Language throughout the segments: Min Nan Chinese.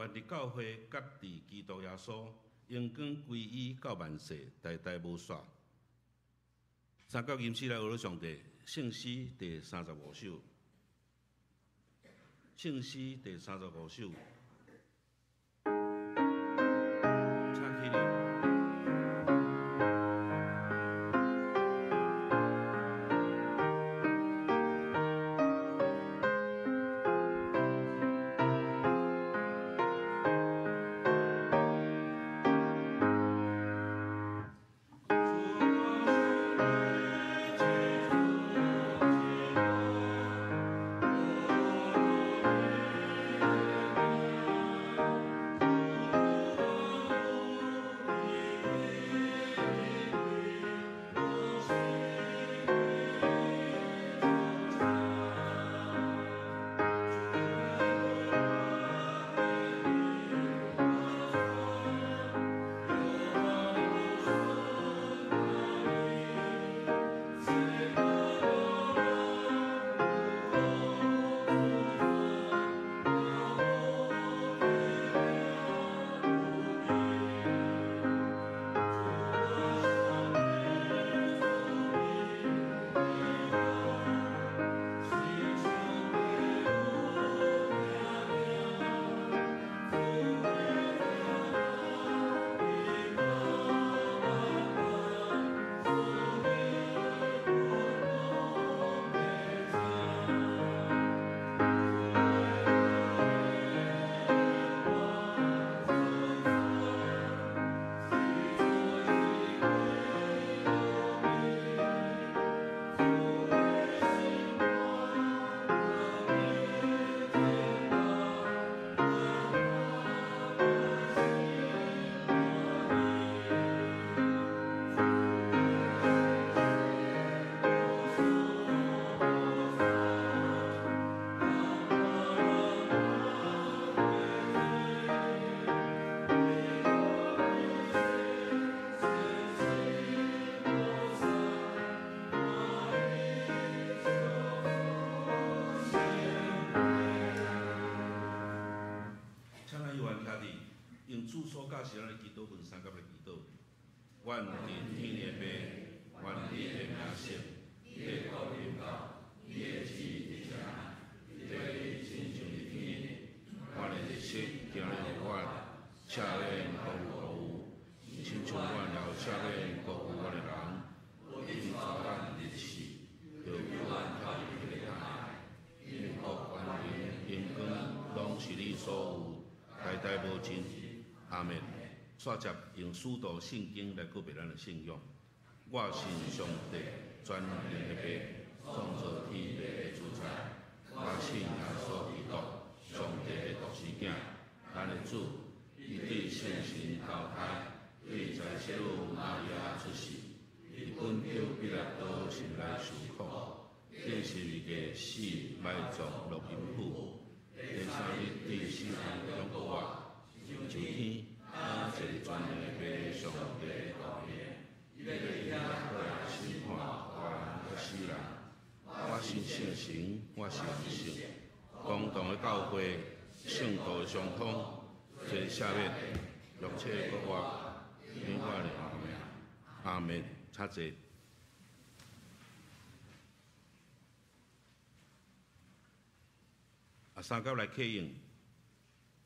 願佇教會佮佇基督耶穌，榮光歸於到萬世，代代無煞。三角吟詩來學上帝，聖詩第35首，聖詩第三十五首。請起立。請咱猶原徛佇，用主所教示咱的祈禱文三甲來祈禱。願佇天的父，願你的名聖，你的國臨到，你的旨意實行，地親像佇天。阮的日食今日予阮，赦免國有辜有，親像阮也有赦免辜負阮的人。毋通帶咱入試，著救阮脫離彼个歹。因為國權榮榮光攏是你所有，代代無盡。阿們。煞接用使徒信經來告白咱的信仰。我信上帝，全能的父，創造天地的主宰。我信耶穌基督，上帝的獨生囝，咱的主。伊對聖神投胎，對在聖母瑪利亞出世，佇本丟彼拉多心內受苦，釘十字架死埋葬落陰府，第三日對死人中復活，上天，啊，坐佇全能的父上帝的右邊，伊欲佇遐過來審判活人佮死人。我信聖神，我信聖公同的教會，聖徒的相通，罪赦免，肉體的復活，永遠的活命。阿們，請坐。啊，三甲來啟應，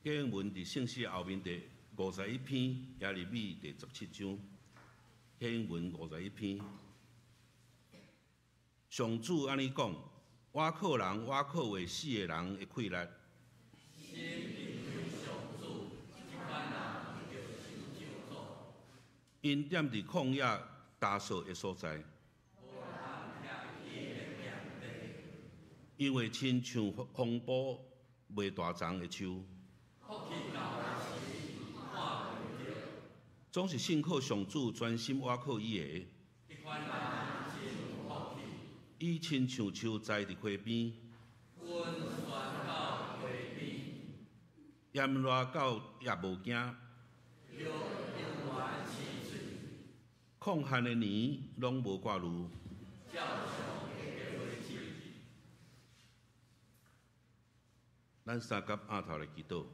啟應文佇聖詩後面第51篇，耶利米第17章，啟應文51篇。上主按呢講：倚靠人、倚靠話死的人會氣力。𪜶踮佇曠野焦燥的所在，因為親像風暴袂斷叢的樹，總是信靠上主，專心倚靠伊的。伊親像樹栽佇溪邊，炎熱到也無驚，曠旱的年攏無掛慮。咱三甲仰頭來祈禱。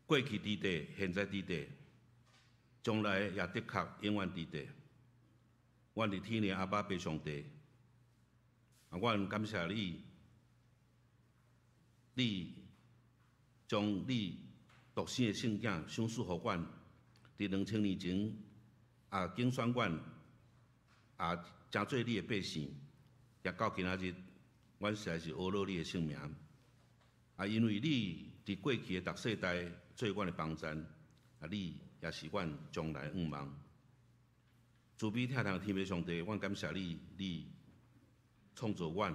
過去佇地，現在佇地，將來也的確永遠佇地。阮佇天的阿爸父上帝，啊，阮感謝你，你將你獨生的聖子賞賜予阮，佇2000年前也揀選阮，也成做你的百姓，也到今仔日，阮實在是阿羅你的聖名。啊，因為你佇過去的逐世代做阮的幫贊，啊，你也是阮將來的向望。慈悲疼痛天父上帝，阮感謝你，你創造阮，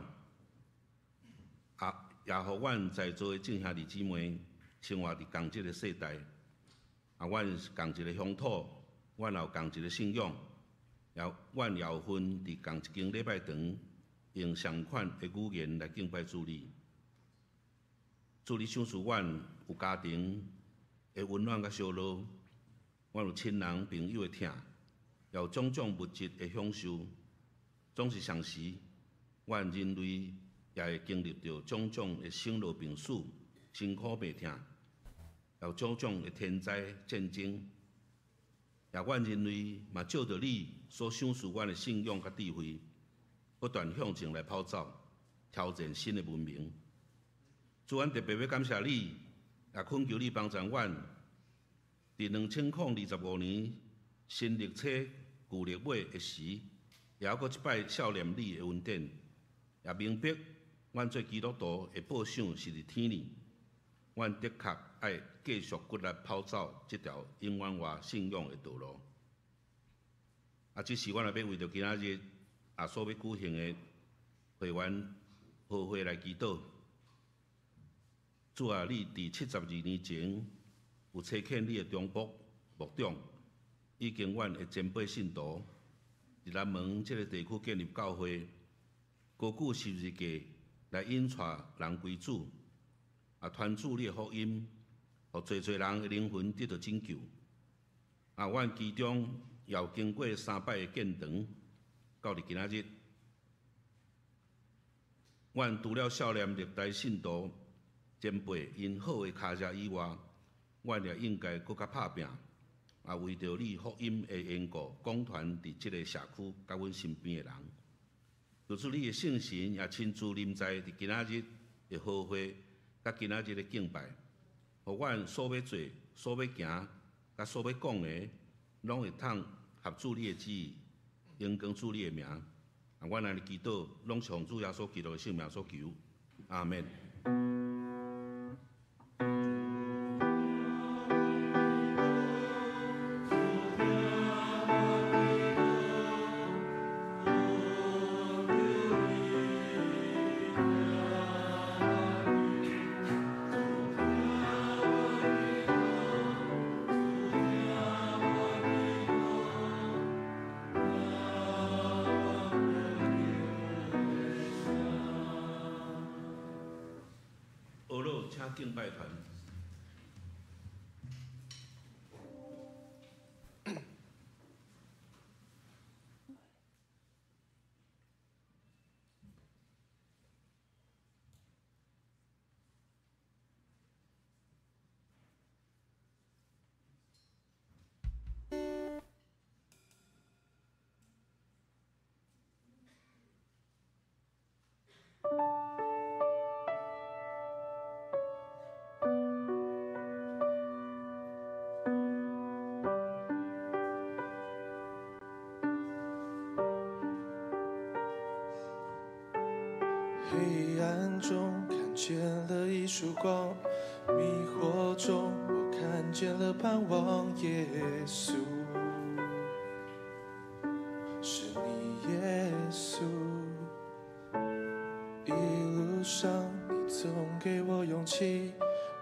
啊，也予阮在座的眾兄弟姊妹生活佇仝這个世代，啊，阮是仝一个鄉土，阮也有仝一个信仰，也阮也有份佇仝一間禮拜堂，用相款的語言來敬拜主你。主你賞賜阮有家庭的溫暖佮相樂，阮有親人朋友的疼，也有種種物質的享受。總是相時，阮人類也會經歷著種種的生老病死、辛苦病痛，也有種種的天災戰爭。也阮人類嘛藉著你所賞賜阮的信仰佮智慧，不斷向前來跑走，挑戰新的文明。主，阮特別欲感謝你，也懇求你幫助阮，佇2025年新曆初舊曆尾的時，也猶閣一擺數念你的恩典，也明白阮做基督徒的報賞是佇天裡。阮的確愛繼續骨力跑走這條永遠活信仰的道路。啊，這時阮也欲為著今仔日啊所欲舉行的會員和會來祈禱。主啊，你佇72年前有差遣你的中保牧長，以及阮的前輩信徒，佇南門這个地區建立教會，高舉十字架來引帶人歸主，啊，傳主你的福音，予濟濟人的靈魂得到拯救。啊，阮其中也有經過三擺的建堂，到佇今仔日，阮除了數念歷代信徒前輩𪜶好的跤跡以外，阮也應該閣較拍拚，啊，為著你福音的緣故，廣傳佇這个社區佮阮身邊的人。求主你的聖神也親自臨在佇今仔日的和會，佮今仔日的敬拜，予阮所欲做、所欲行、佮所欲講的，攏會通合主你的旨意，榮光主你的名。啊，阮按呢祈禱，攏是奉主耶穌基督的聖名所求。阿們。請敬拜團。黑暗中看見了一束光，迷惑中我看見了盼望。耶穌，是你耶穌，一路上你總給我勇氣，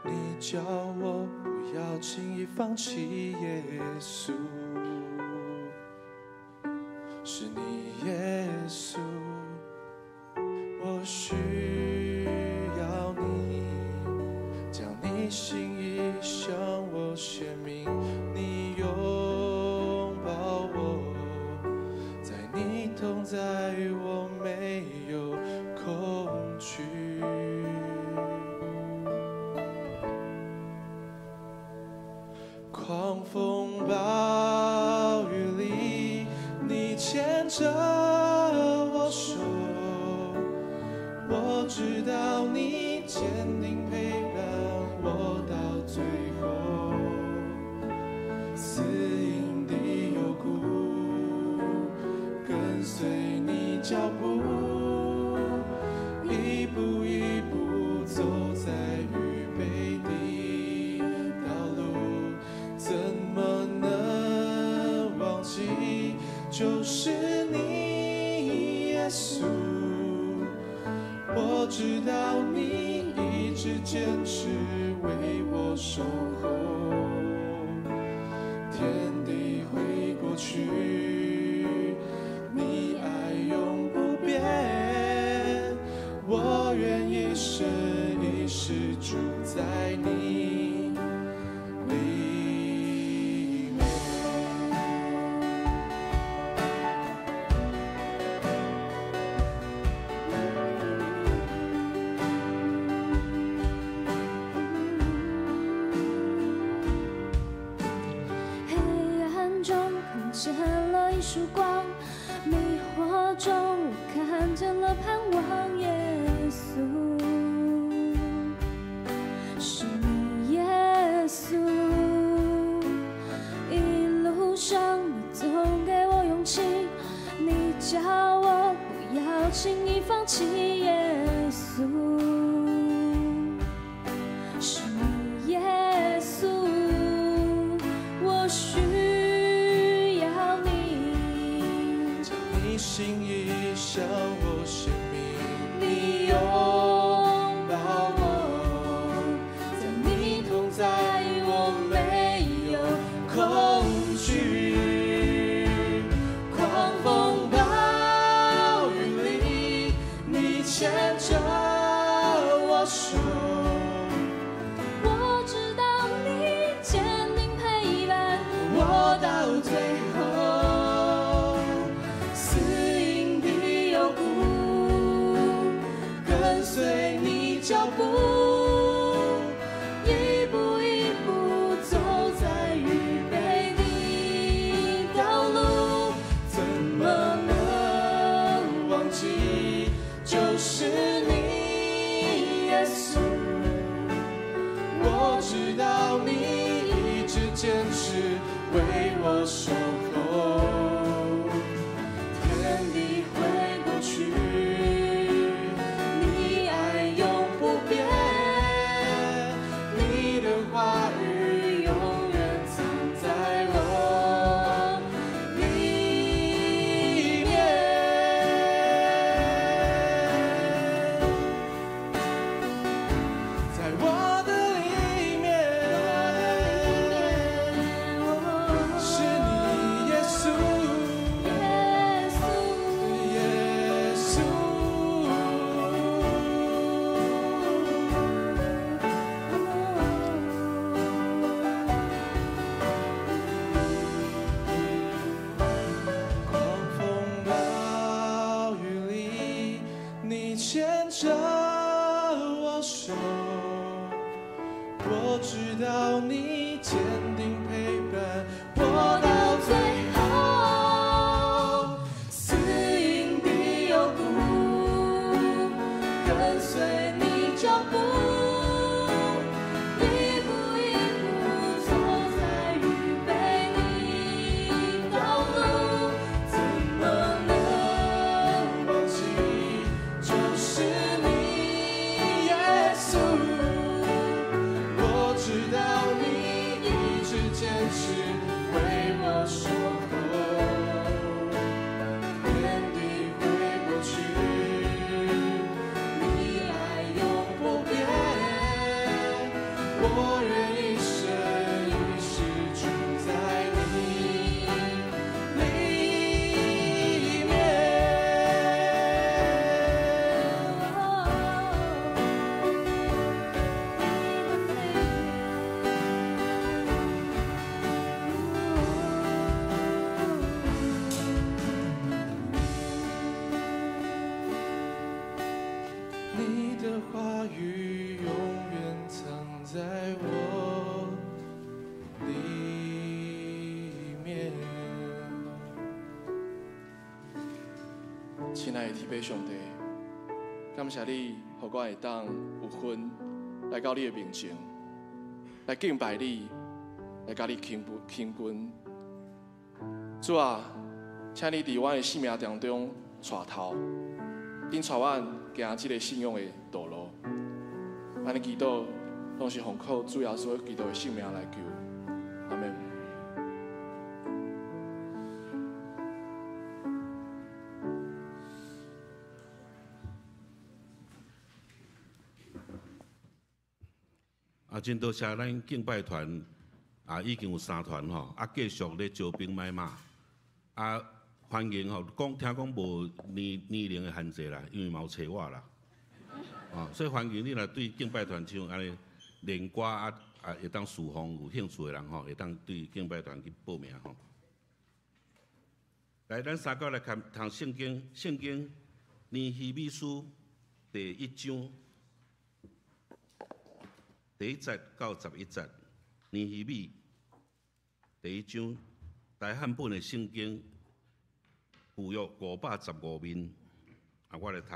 你教我不要輕易放棄。耶穌，是你耶穌。我需要你，將你心意向我顯明，你擁抱我，在你同在我沒有恐懼。狂風暴雨裡，你牽着我手，我知道你堅定陪伴我到最後。死蔭的幽谷，跟隨你腳步，一步一步走在預備的道路，怎麼能忘記？就是你，耶穌。我知道你一直堅持為我守候，天地會過去，你愛永不變。我願一生一世住在你裡面。黑暗中看見了一束光，迷惑中我看見了盼望。耶穌，是你耶穌，一路上你總給我勇氣，你教我不要輕易放棄。耶穌，是你耶穌，我需要你。將你心意向我顯明，你你擁擁抱抱我，我，在你同在，我沒有恐懼。狂風暴雨裡，你牽着我手，我知道你堅定陪伴我到最後。死蔭的幽谷，跟隨你腳步，一步一步走在預備的道路，怎麼能忘記？就是你，耶穌。我知道你一直堅持為我守候，天地會過去，你愛永不變，你的話語永遠藏在我裡面。在我的裡面，是你耶穌，耶穌，耶穌。狂風暴雨裡，你牽着我手，我知道你堅定陪伴我到最後。死蔭的幽谷，跟隨你腳步，一步一步走在預備的道路，怎麼能忘記？就是你，耶穌。我知道你一直面。親愛的天父上帝，感謝你，予我會當有份來到你的面前，來敬拜你，來佮你親親近。主啊，請你佇阮的生命當中帶頭，引帶阮行這个信仰的道路。按呢祈禱，攏是奉靠主耶穌基督的聖名來求，阿們。啊，真多謝咱敬拜團啊，已經有三團吼，啊，繼續咧招兵買馬，啊，歡迎吼，講聽講無年年齡的限制啦，因為嘛有揣我啦，哦，所以歡迎你若對敬拜團像按呢練歌啊啊，會當侍奉有興趣的人吼，會當對敬拜團去報名吼。來，咱三個來看讀聖經，聖經尼希米書第一章第一節到11節，尼希米第一章，大漢本的聖經舊約515面，啊，我來讀。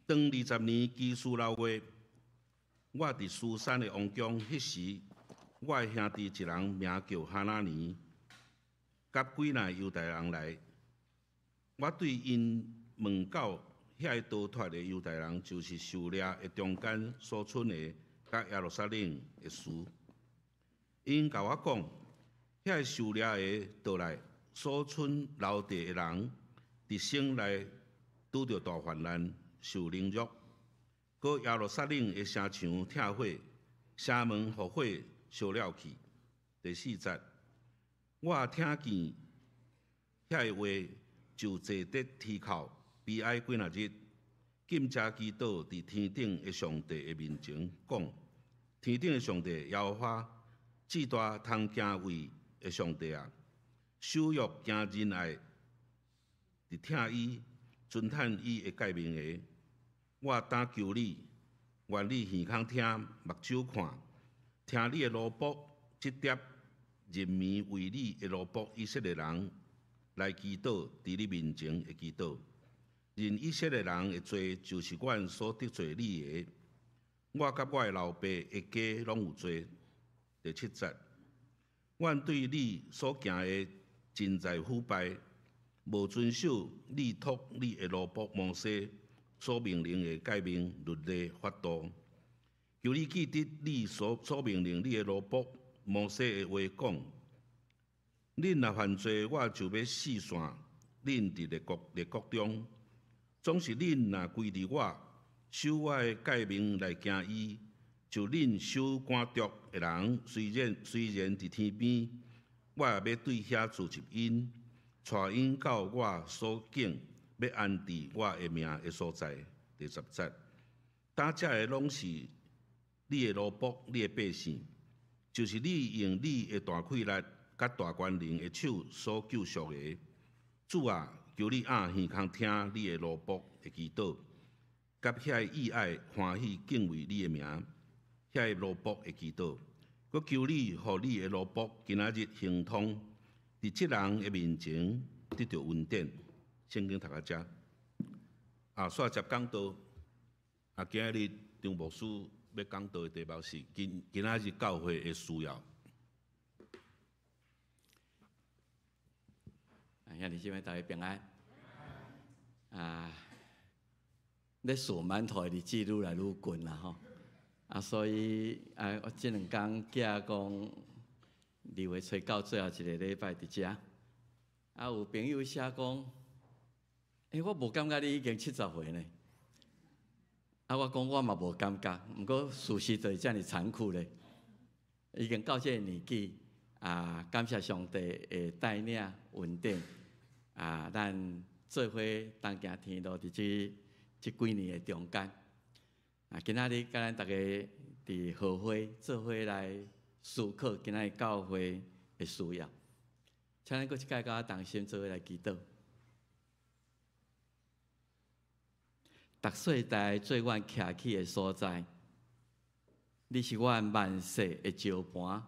當20年基斯流月，我佇書珊的王宮，彼時，我的兄弟一人名叫哈拿尼，佮幾若猶太人來。我對𪜶問到遐个逃脫的猶太人，就是受掠的中間所剩的，佮耶路撒冷的事。𪜶共我講，遐个受掠的倒來，所剩留佇的人，佇城內拄著大患難，受凌辱。閣耶路撒冷的城牆拆毀，城門予火燒了去。第四節，我聽見遐个話，就坐佇天口，悲哀幾若日，禁食祈禱，佇天頂的上帝的面前講：天頂的上帝耶和華，至大通敬畏的上帝啊，守約行仁愛，佇疼伊、遵趁伊的誡命的，我當求你，願你耳孔聽，目睭看，聽你的奴僕這疊任命為你的奴僕以色列人來祈禱，佇你面前的祈禱。認以色列人的罪，就是阮所得罪你的。我佮我的老爸的家攏有罪。第七節，阮對你所行的盡在腐敗，無遵守你託你的奴僕摩西所命令的誡命、律例、法度。求你記得你所命令你的奴僕摩西的話講：恁若犯罪，我就欲四散恁佇列國列國中。總是恁若歸佇我，守我的誡命來行伊，就恁守趕逐的人，雖然雖然佇天邊，我也欲對遐聚集𪜶，帶𪜶到我所揀欲安置我的名的所在。第十節，當這个攏是你的奴僕，你的百姓，就是你用你的大氣力佮大權能的手所救贖的。主啊，求你掩耳孔聽你的奴僕的祈禱，佮遐个意愛歡喜敬畏你的名，遐個奴僕的祈禱。閣求你，予你的奴僕今仔日亨通，佇這人的面前得著恩典。聖經讀到遮，啊，煞接講道。啊，今仔日張牧師欲講道的題目是今今仔日教會的需要。兄弟姊妹，大家平安。啊，咧數饅頭的日子愈來愈近啦吼。啊，所以啊，我這兩工寄講二月初九最後一个禮拜佇遮。啊，有朋友寫講，欸，我無感覺你已經70歲呢。啊，我講我嘛無感覺，毋過事實就是遮爾殘酷咧。已經到這个年紀，啊，感謝上帝的帶領恩典，啊，咱做伙同行天路佇這這幾年的中間。啊，今仔日佮咱逐家佇合伙做伙來思考今仔日教會的需要，請咱閣一擺佮我同心做伙來祈禱。逐世代做阮徛起的所在。你是阮萬世的石磐，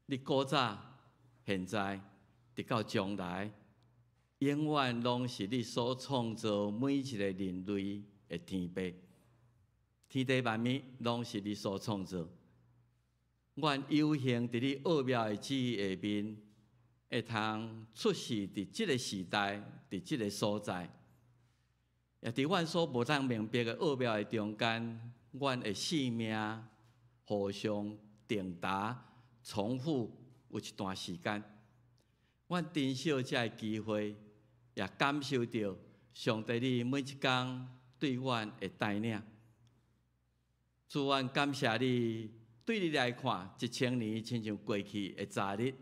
你古早、現在，直到將來，永遠攏是你所創造每一個人類的天父。天地萬物攏是你所創造。阮有幸佇你奧妙的旨意下面，會通出世佇這個時代，佇這個所在，也佇阮所無通明白的奧妙的中間，阮的生命互相重疊、重複有一段時間。阮珍惜這個機會，也感受著上帝你每一工對阮的帶領。主，阮感謝你，對你來看，1000年親像過去的昨日，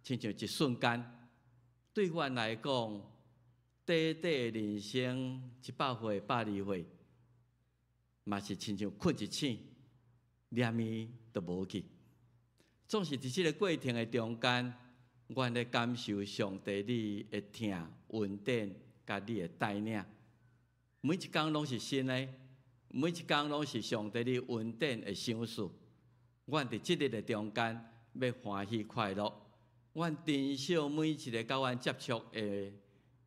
親像一瞬間。對阮來講，短短的人生100歲、120歲，嘛是親像睏一醒，連物都無去。總是佇這個過程的中間，阮咧感受上帝你的疼、恩典，佮你的帶領。每一工攏是新的，每一工攏是上帝你恩典的賞賜。阮佇這日的中間，欲歡喜快樂。阮珍惜每一個佮阮接觸的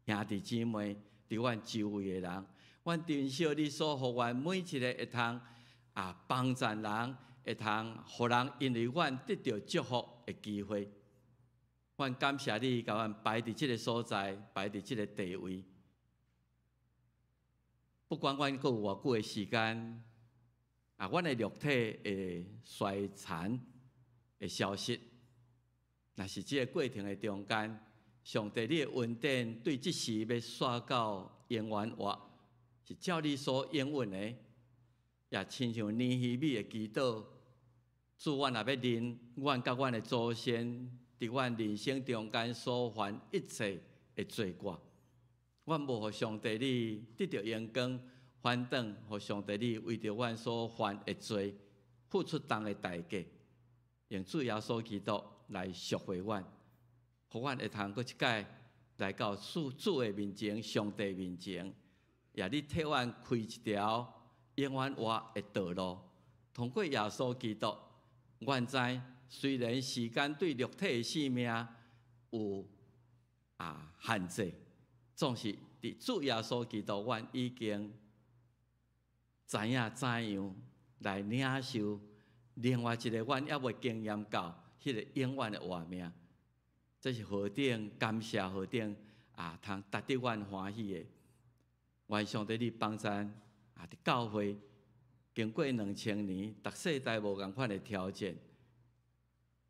兄弟姊妹，佇阮周圍的人。阮珍惜你所予阮每一個會通幫贊人，會通予人因為阮得著祝福的機會。阮感謝你，共阮擺佇這個所在，擺佇這個地位。不管阮閣有偌久的時間，阮的肉體會衰殘，會消失。若是這個過程的中間，上帝你的恩典對這時欲煞到永遠活，是照你所應允的，也親像尼希米的祈禱，主，阮若欲認阮佮阮的祖先佇阮人生中間所犯一切的罪過，阮無予上帝你得著榮光，反轉予上帝你為著阮所犯的罪付出重的代價，用主耶穌基督來贖回阮，予阮會通閣一擺來到主主的面前，上帝面前，也你替阮開一條永遠活的道路。通過耶穌基督，阮知雖然時間對肉體的生命有限制，總是佇主耶穌基督，阮已經知影怎樣來領受另外一個阮猶未經驗到彼個永遠的活命。這是何等感謝，何等通值得阮歡喜的。願上帝你幫贊佇教會經過2000年，逐世代無仝款的挑戰，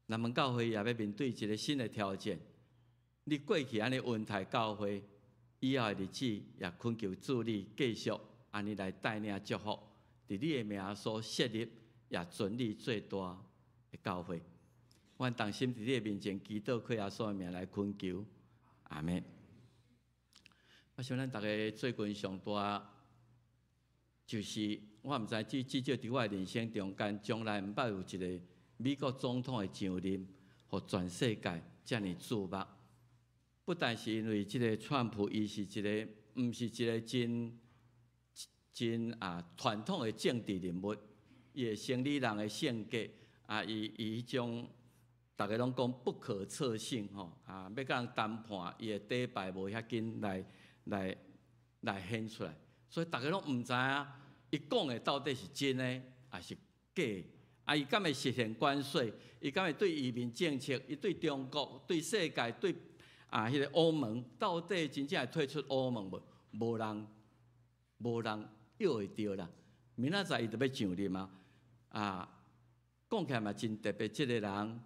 南門教會也欲面對一個新的挑戰。你過去按呢恩待教會，以後的日子也懇求主你繼續按呢來帶領祝福，佇你的名所設立，也尊你最大的教會。阮同心佇你的面前祈禱，靠耶穌的名來懇求，阿們。我想咱逐家最近上大，就是我毋知至少佇我的人生中間，從來毋捌有一個美國總統的上任，予全世界遮爾注目。不但是因為這個川普，伊是一個毋是一個真真傳統的政治人物，伊的生理人的性格伊伊彼種。逐家攏講不可測性吼，欲佮人談判，伊的底牌無遐緊來來來顯出來，所以逐家攏毋知影伊講的到底是真的抑是假的。伊敢會實現關稅？伊敢會對移民政策？伊對中國、對世界、對彼个歐盟，到底真正會退出歐盟無？無人無人臆會著啦。明仔載伊就欲上任啊！講起來嘛真特別，這个人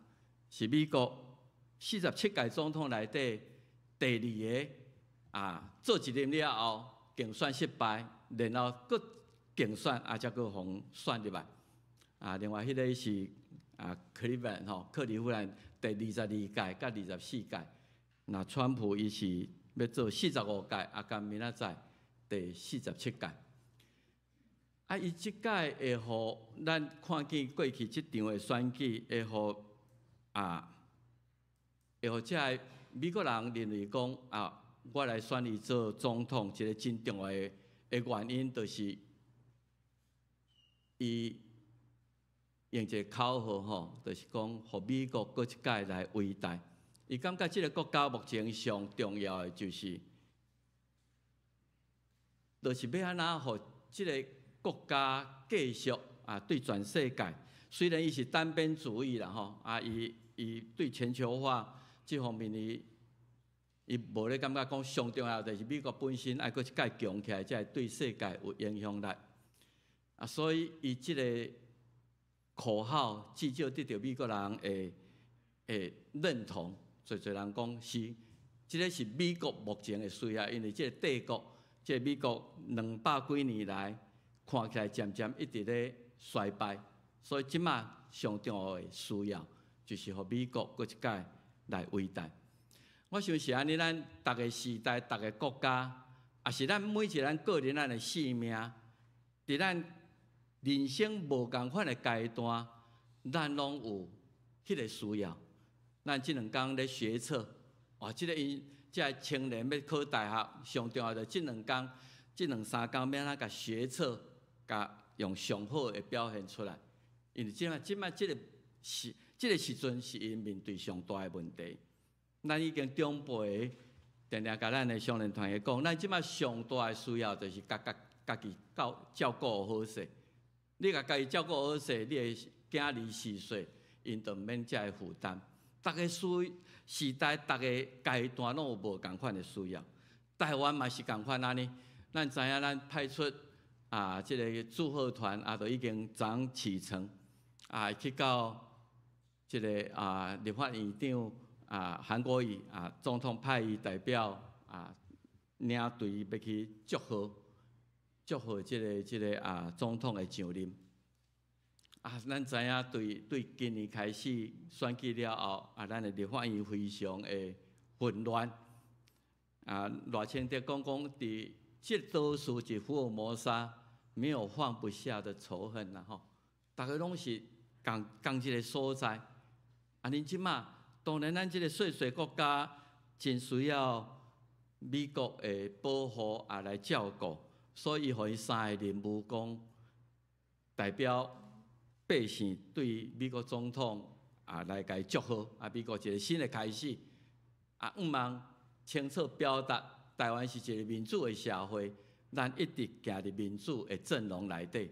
是美國47屆總統內底第二個做一任了後競選失敗，然後閣競選才閣予選入來。另外彼个是克利夫蘭吼，克利夫蘭第22屆佮24屆。那川普伊是欲做45屆，佮明仔載第四十七屆。伊這擺會予咱看見過去這場的選舉，會予這个美國人認為講，我來選伊做總統，一個真重要的的原因，就是伊用一个口號吼，就是講，予美國閣一擺來偉大。伊感覺這个國家目前上重要的就是，就是欲按怎予這个國家繼續啊，對全世界。雖然伊是單邊主義啦吼，啊，伊對全球化這方面伊伊無咧感覺講上重要就是美國本身愛閣一擺強起來，才會對世界有影響力。啊，所以伊這个口號至少得著美國人的認同。濟濟人講是，這个是美國目前的需要，因為這个帝國，這个美國兩百幾年來看起來漸漸一直咧衰敗，所以這馬上重要的需要就是予美國閣一擺來偉大。我想是按呢，咱逐个時代、逐个國家，抑是咱每一个人個人咱的性命，佇咱人生無仝款的階段，咱攏有彼个需要。咱這兩工咧學測，哇！這个𪜶這个青年欲考大學，上重要就這兩工、這兩三工，欲按怎共學測，共用上好的表現出來。因為這馬這馬這个時，這个時陣是𪜶面對上大的問題。咱已經長輩定定共咱的少年團體講，咱這馬上大的需要就是共家家己教照顧好勢。你共家己照顧好勢，你的囝兒四歲，𪜶就毋免遮个負擔。逐个需時代，逐个階段攏有無仝款的需要。台灣嘛是仝款按呢。咱知影，咱派出啊，這个祝賀團啊，都已經昨啟程啊，去到這个啊立法院長啊韓國瑜啊總統派伊代表啊領隊欲去祝賀祝賀這个這个啊總統的上任。啊，咱知影對對今年開始選舉了後，啊，咱的立法院非常的混亂。啊，賴清德講講，佇這多數是福爾摩沙，沒有放不下的仇恨啦吼。逐个攏是仝仝一个所在。啊，恁這馬當然咱這个細細國家真需要美國的保護啊來照顧，所以予伊三个任務講代表百姓對美國總統啊來共伊祝賀，啊，美國一个新的開始，啊，向望清楚表達台灣是一个民主的社會，咱一直行佇民主的陣容內底。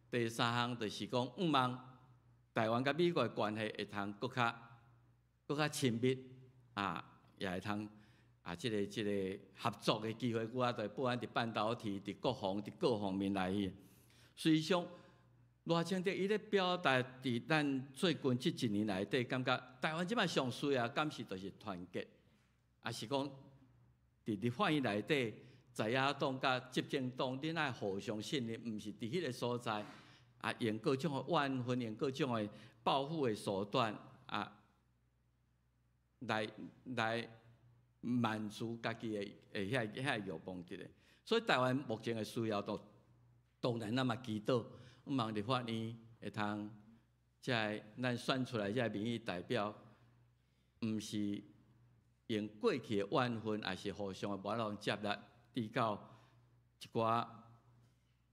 第三項就是講，向望台灣佮美國的關係會通閣較閣較親密，啊，也會通啊，這个這个合作的機會，我就不管佇半導體、佇國防、佇各方面來去。實際上，賴清德伊咧表達佇咱最近這一年內底，感覺台灣這擺上需要，敢是就是團結，抑是講佇立法院內底，在野黨佮執政黨，恁愛互相信任，毋是佇彼个所在，啊，用各種的怨恨，用各種的報復的手段，啊，來來滿足家己的的遐遐欲望佇咧。所以台灣目前的需要，都當然咱嘛祈禱，望立法院會通，這个咱選出來這个民意代表，毋是用過去的怨恨，抑是互相的無法度接納，直到一寡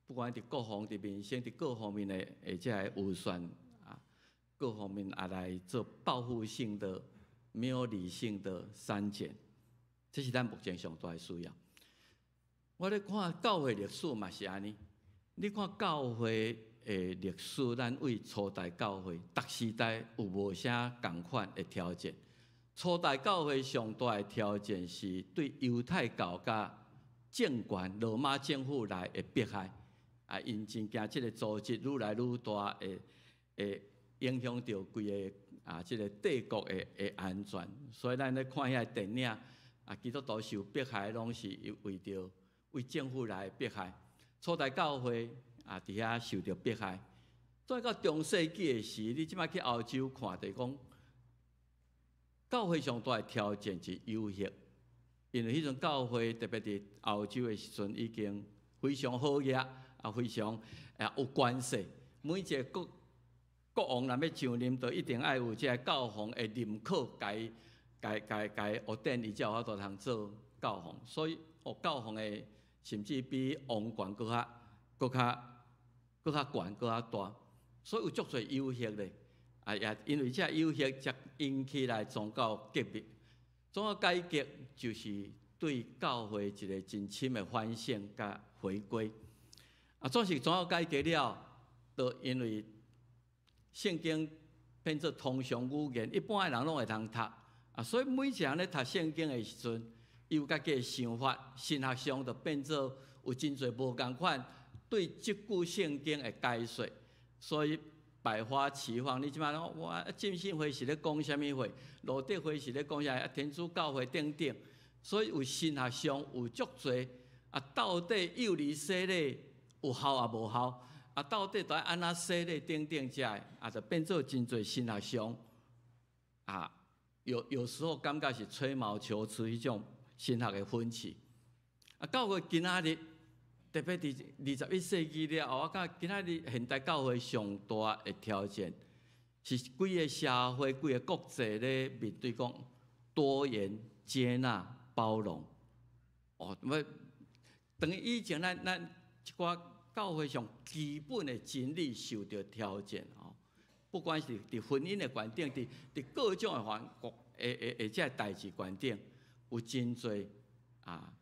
不管佇國防、佇民生、佇各方面的的這个預算啊，各方面也來做報復性的、沒有理性的刪減，這是咱目前上大的需要。我咧看教會歷史嘛是按呢，你看教會的歷史，咱對初代教會，逐時代有無啥仝款的挑戰？初代教會上大的挑戰是對猶太教佮政權羅馬政府來的迫害，啊，𪜶真驚這个組織愈來愈大，會會影響著規个啊，這个帝國的的安全。所以咱咧看遐個電影，啊，基督徒受迫害，攏是為著為政府來迫害。初代教會啊，佇遐受著迫害。轉到中世紀的時，你這擺去歐洲看，就講教會上大的挑戰是遊客，因為彼陣教會特別佇歐洲的時陣已經非常好額，啊，非常啊有權勢。每一个國國王若欲上任，就一定愛有這个教皇的認可，共伊共共共予諾典，伊才有法度通做教皇。所以，哦，教皇的甚至比王權閣較、閣較、閣較懸、閣較大，所以有足濟誘惑咧。啊，也因為這誘惑，才引起來宗教革命。宗教改革就是對教會一個真深的反省佮回歸。啊，總是宗教改革了，就因為聖經變做通常語言，一般的人攏會通讀。啊，所以每一個人咧讀聖經的時陣，伊有家己的想法，神學上就變做有真濟無仝款對這句聖經的解說，所以百花齊放。你這擺講哇，浸信會是咧講啥物會？路德會是咧講啥？啊，天主教會等等。所以有神學上有足濟啊，到底幼兒洗禮有效抑無效？啊，到底著愛按怎洗禮等等這个，啊，就變做真濟神學上啊，有時候感覺是吹毛求疵彼種神學的分歧。啊，教會今仔日特別佇21世紀了後，我感覺今仔日現代教會上大的挑戰，是規个社會、規个國際咧面對講多元、接納、包容。哦，我等於以前咱一寡教會上基本的真理受著挑戰哦，不管是佇婚姻的觀點，佇各種的環國的這个代誌觀點，有真濟啊，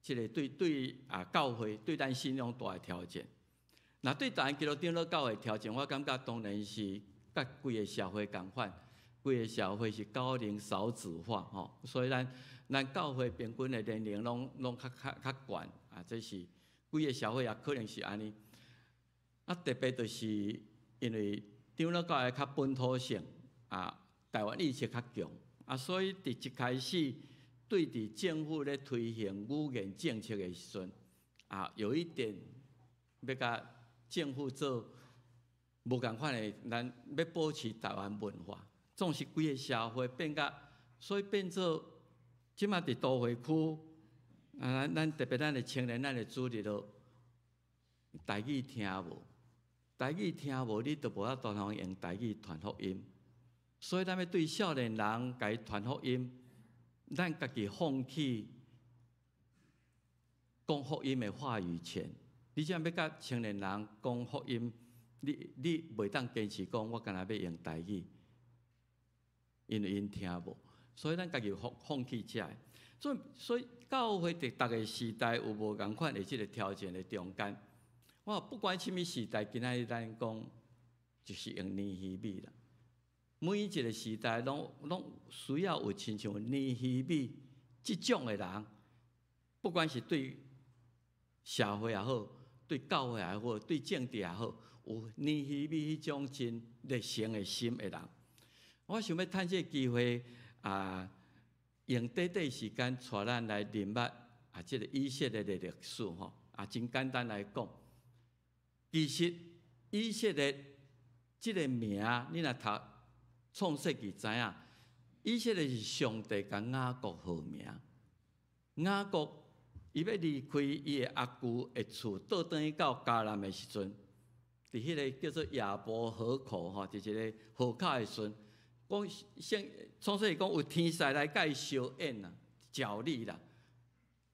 這个對啊教會對咱信仰大的挑戰。若對台灣基督長老教會挑戰，我感覺當然是佮規个社會仝款，規个社會是高齡少子化吼，所以咱教會平均的年齡攏較懸啊，這是規个社會也可能是按呢。啊，特別就是因為長老教會較本土性啊，台灣意識較強啊，所以佇一開始對佇政府咧推行語言政策的時陣啊，有一點欲共政府做無仝款的，咱欲保持台灣文化，總是規个社會變甲，所以變做這馬佇都會區啊，咱特別咱的青年，咱的主日學台語聽無，台語聽無，你就無法度通用台語傳福音。所以咱欲對少年人共伊傳福音，咱家己放棄講福音的話語權。你這欲共青年人講福音，你袂當堅持講我干焦欲用台語，因為𪜶聽無。所以咱家己放棄這个。所以教會佇逐个時代有無仝款的這个挑戰的中間。我不管啥物時代，今仔日咱講就是用尼希米啦。每一个時代攏需要有親像尼希米這種的人，不管是對社會也好，對教會也好，對政治也好，有尼希米彼種真熱誠的心的人。我想欲趁這个機會啊，用短短時間帶咱來認捌啊，這个以色列的歷史吼啊，真簡單來講，其實以色列這个名，你若讀創世記知影，以色列是上帝共雅各號名。雅各伊欲離開伊的阿舅的厝，倒轉去到迦南的時陣，佇彼个叫做雅博河口吼，佇一个河口的時陣，講聖創世記講有天使來共伊相演啊，角力啦，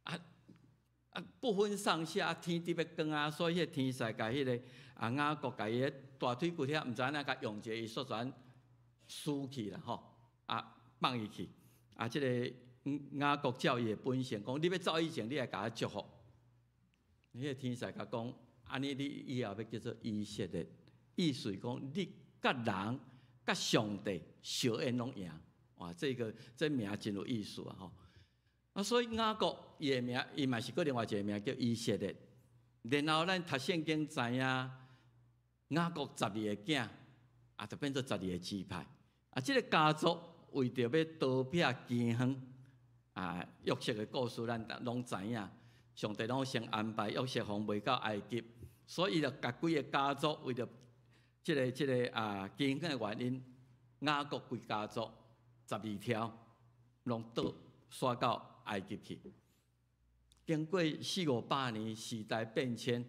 啊不分上下，天佇欲光啊，所以彼个天使共彼个啊雅各共伊大腿骨遐，毋知按怎共用一个伊煞轉輸去啦吼，啊放伊去，啊這个雅各照伊的本性講，你欲走以前，你愛共我祝福。彼个天使共講，按呢你以後欲叫做以色列，意思講你佮人佮上帝相演攏贏。哇，這个這名真有意思啊吼。啊，所以雅各伊的名，伊嘛是閣另外一个名叫以色列。然後咱讀聖經知影，雅各十二个囝，啊，就變做十二个支派。啊，這个家族為著欲逃避饑荒，啊，約瑟的故事咱攏知影。上帝攏先安排約瑟予賣到埃及，所以伊就共規个家族為著這个啊饑荒的原因，雅各規家族12條攏倒徙到埃及去。經過四五百年時代變遷，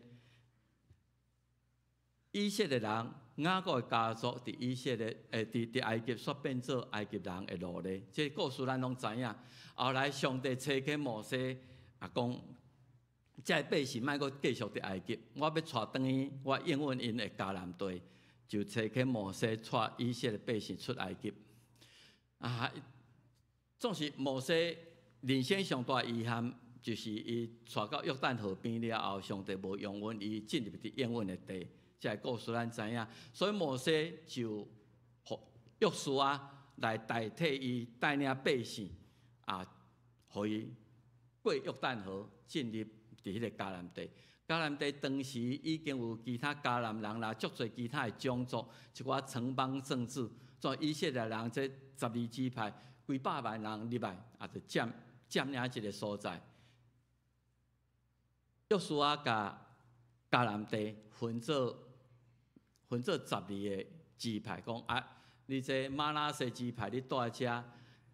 以色列人雅各的家族佇以色列，佇埃及煞變做埃及人的奴隸。這个故事咱攏知影。後來上帝差遣摩西啊，講這个百姓莫閣繼續佇埃及，我欲帶轉去，我應允𪜶的迦南地，就差遣摩西帶以色列百姓出埃及。啊，總是摩西人生上大遺憾，就是伊帶到約旦河邊了後，上帝無容允伊進入佇應允的地，這个故事咱知影。所以摩西就予約書亞來代替伊帶領百姓，啊，予伊過約旦河進入佇彼个迦南地。迦南地當時已經有其他迦南人啦，足濟其他的種族，一寡城邦政治，所以以色列人這十二支派幾百萬人入來，啊，就佔領這个所在。約書亞共迦南地分做十二个支派，講啊，你這瑪拿西支派你住佇遮，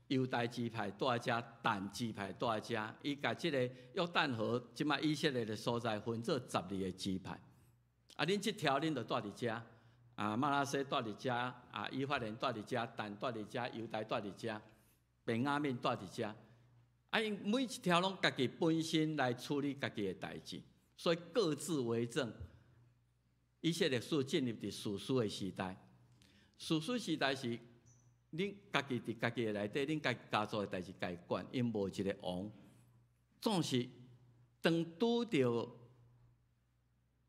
猶大支派住佇遮，但支派住佇遮，伊共這个約旦河這擺以色列的所在分做十二个支派。啊，恁這條恁就住佇遮，啊，瑪拿西住佇遮，啊，以法蓮住佇遮，但住佇遮，猶大住佇遮，便雅憫住佇遮。啊，𪜶每一條攏家己本身來處理家己的代誌，所以各自為政。以色列史進入佇士師的時代，士師時代是恁家己佇家己的內底，恁家己家族的代誌家己管，𪜶無一个王。總是當拄著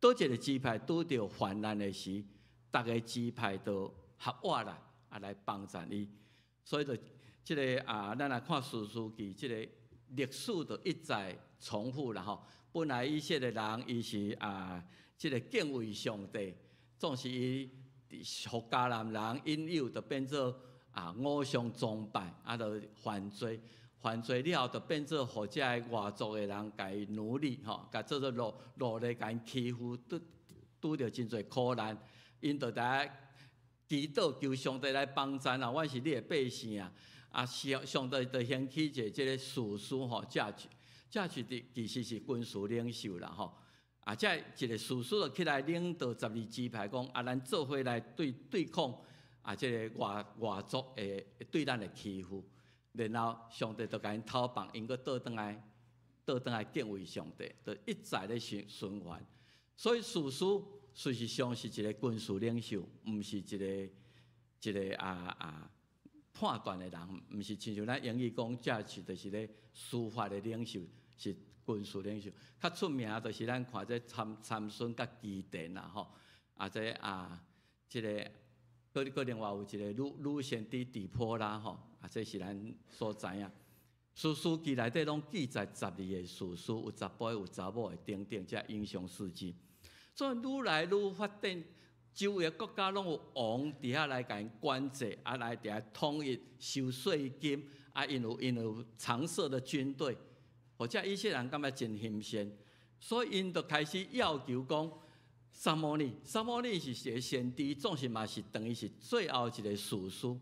佗一个支派拄著患難的時，逐个支派都合倚來啊來幫贊伊，所以就這个啊，咱來看士師記，這个歷史就一再重複啦吼。本來以色列人伊是啊，這个敬畏上帝，總是伊予迦南人引誘，就變做啊偶像崇拜，啊就犯罪，犯罪了後就變做予這个外族的人共伊奴隸吼，共做做奴隸，共𪜶欺負，拄著真濟苦難，𪜶就佇遐祈禱求上帝來幫贊啊！阮是你的百姓啊！啊，上帝就興起一个這个士師吼，judge，judge 佇其實是軍事領袖啦吼。啊，這一个士師就起來領導十二支派，講啊，咱做伙來對抗啊，這个外族的對咱的欺負。然後上帝就共𪜶討放，𪜶閣倒轉來敬畏上帝，就一再咧循環。所以士師事實上是一个軍事領袖，毋是一个判斷的人，毋是親像咱英語講，judge 就是咧司法的領袖，是軍事領袖。較出名就是咱看這參孫佮基甸啦吼，啊這啊這个，閣另外有一个女先知底波拉吼，啊這是咱所知影。士師記內底攏記載十二个士師，有查埔的，有查某的等等，這英雄事蹟。所以愈來愈發展，周圍國家攏有王佇遐來共𪜶管制，啊來佇遐統一收稅金，啊𪜶有常設的軍隊，予這以色列人感覺真欣羨，所以𪜶就開始要求講，撒母耳，撒母耳是一个先知，總是嘛是等於是最後一个士師。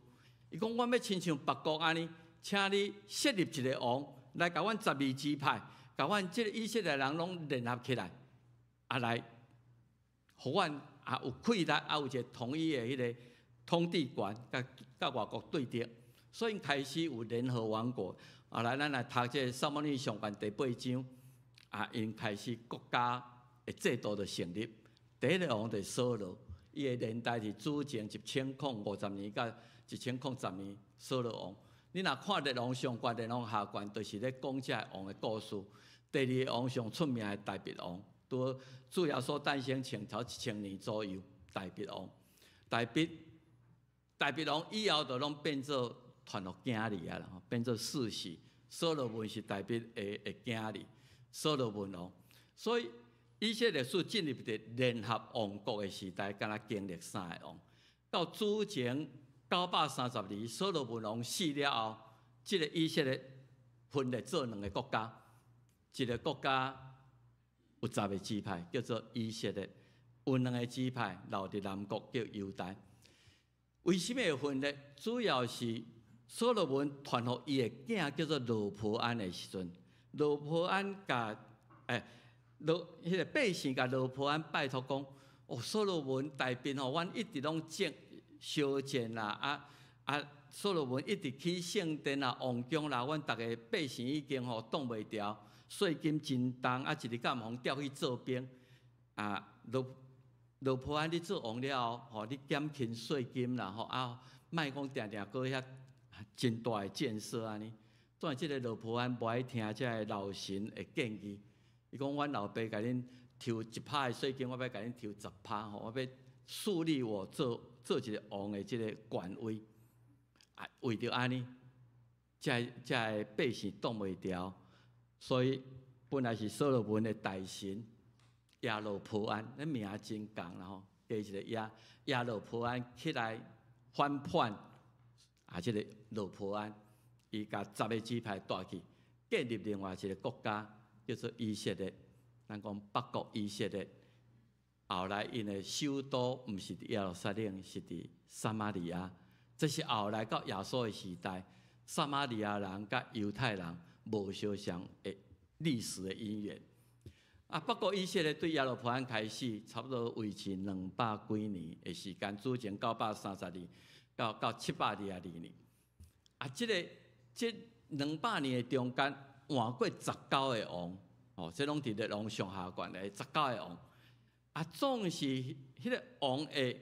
伊講，阮欲親像別國按呢，請你設立一个王來共阮十二支派，共阮這个以色列人攏聯合起來，啊來，予阮也有氣力，啊有一个統一的彼个統治權，佮外國對敵，所以開始有聯合王國。啊，來咱來讀這个撒母耳上卷第八章，啊，𪜶開始國家的制度就成立。第一个王就是掃羅，伊的年代是主前1050年到1010年，掃羅王。你若看列王上卷、列王下卷，就是咧講這个王的故事。第二个王上出名的大衛王，拄主耶穌誕生前頭1000年左右，大衛王。大衛王以後就攏變做傳予囝兒啊啦，變做世襲。所羅門是大衛的囝兒，所羅門王。所以以色列史進入佇聯合王國的時代，敢若經歷三个王。到主前930年，所羅門王死了後，這个以色列分裂做兩个國家，一个國家有十个支派，叫做以色列；有兩个支派留佇南國，叫猶大。為什麼會分裂？主要是所羅門傳予伊的囝叫做羅波安的時陣，羅波安共羅彼个百姓共羅波安拜託講：哦，所羅門大衛吼，阮一直攏種修建啦，啊，所羅門一直起聖殿啦、王宮啦，阮逐个百姓已經吼擋袂牢。稅金真重，啊，一日到晚予調去做兵，啊，羅波安你做王了後，吼，你減輕稅金啦，吼，啊，莫講定定閣遐真大的建設按呢。總是這个羅波安無愛聽這个老臣的建議，伊講阮老爸共恁抽1趴的稅金，我欲共恁抽10趴吼，我欲樹立我做一个王的這个權威。啊，為著按呢，這个百姓擋袂牢，所以本來是所羅門的大臣耶羅波安，彼名真仝啦吼，加一个耶羅波安起來反叛，啊，這个羅波安，伊共10个支派帶去建立另外一个國家，叫做以色列。咱講北國以色列。後來𪜶的首都毋是佇耶路撒冷，是佇撒瑪利亞。這是後來到耶穌的時代，撒瑪利亞人佮猶太人無相像的歷史的因緣。啊，北國以色列對耶羅波安開始，差不多維持200幾年的時間，主前932到722年。啊，這200年的中間換過19個王，哦，這攏佇列王上下卷的十九個王。啊，總是彼个王會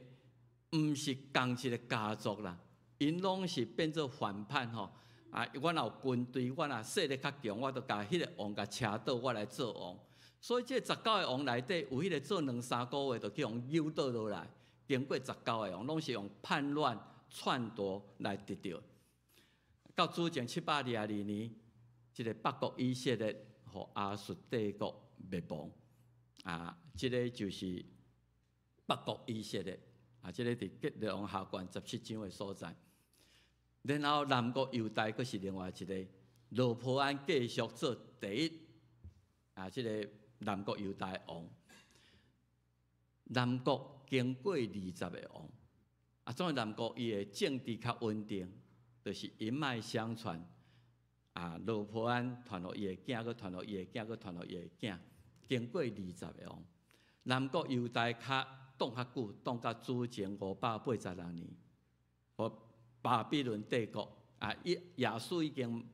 毋是仝一个家族啦，𪜶攏是變做反叛吼。啊，我若有軍隊，我若勢力較強，我就共彼个王共車倒，我來做王。所以這十九个王內底有彼个做兩三個月，就去予搝倒落來。經過十九个王，攏是用叛亂篡奪來得著。到主前722年，這个北國以色列予亞述帝國滅亡。啊，這个就是北國以色列。啊，這个佇列王下卷17章的所在。然後南國猶大閣是另外一个羅波安繼續做第一。啊，這个南國猶大王。南國經過20個王。啊，總是南國伊的政治較穩定，就是一脈相傳。啊，羅波安傳予伊的囝，閣傳予伊的囝，閣傳予伊的囝，經過20個王。南國猶大較擋較久，擋到主前586年，予巴比倫帝國啊，亞述已經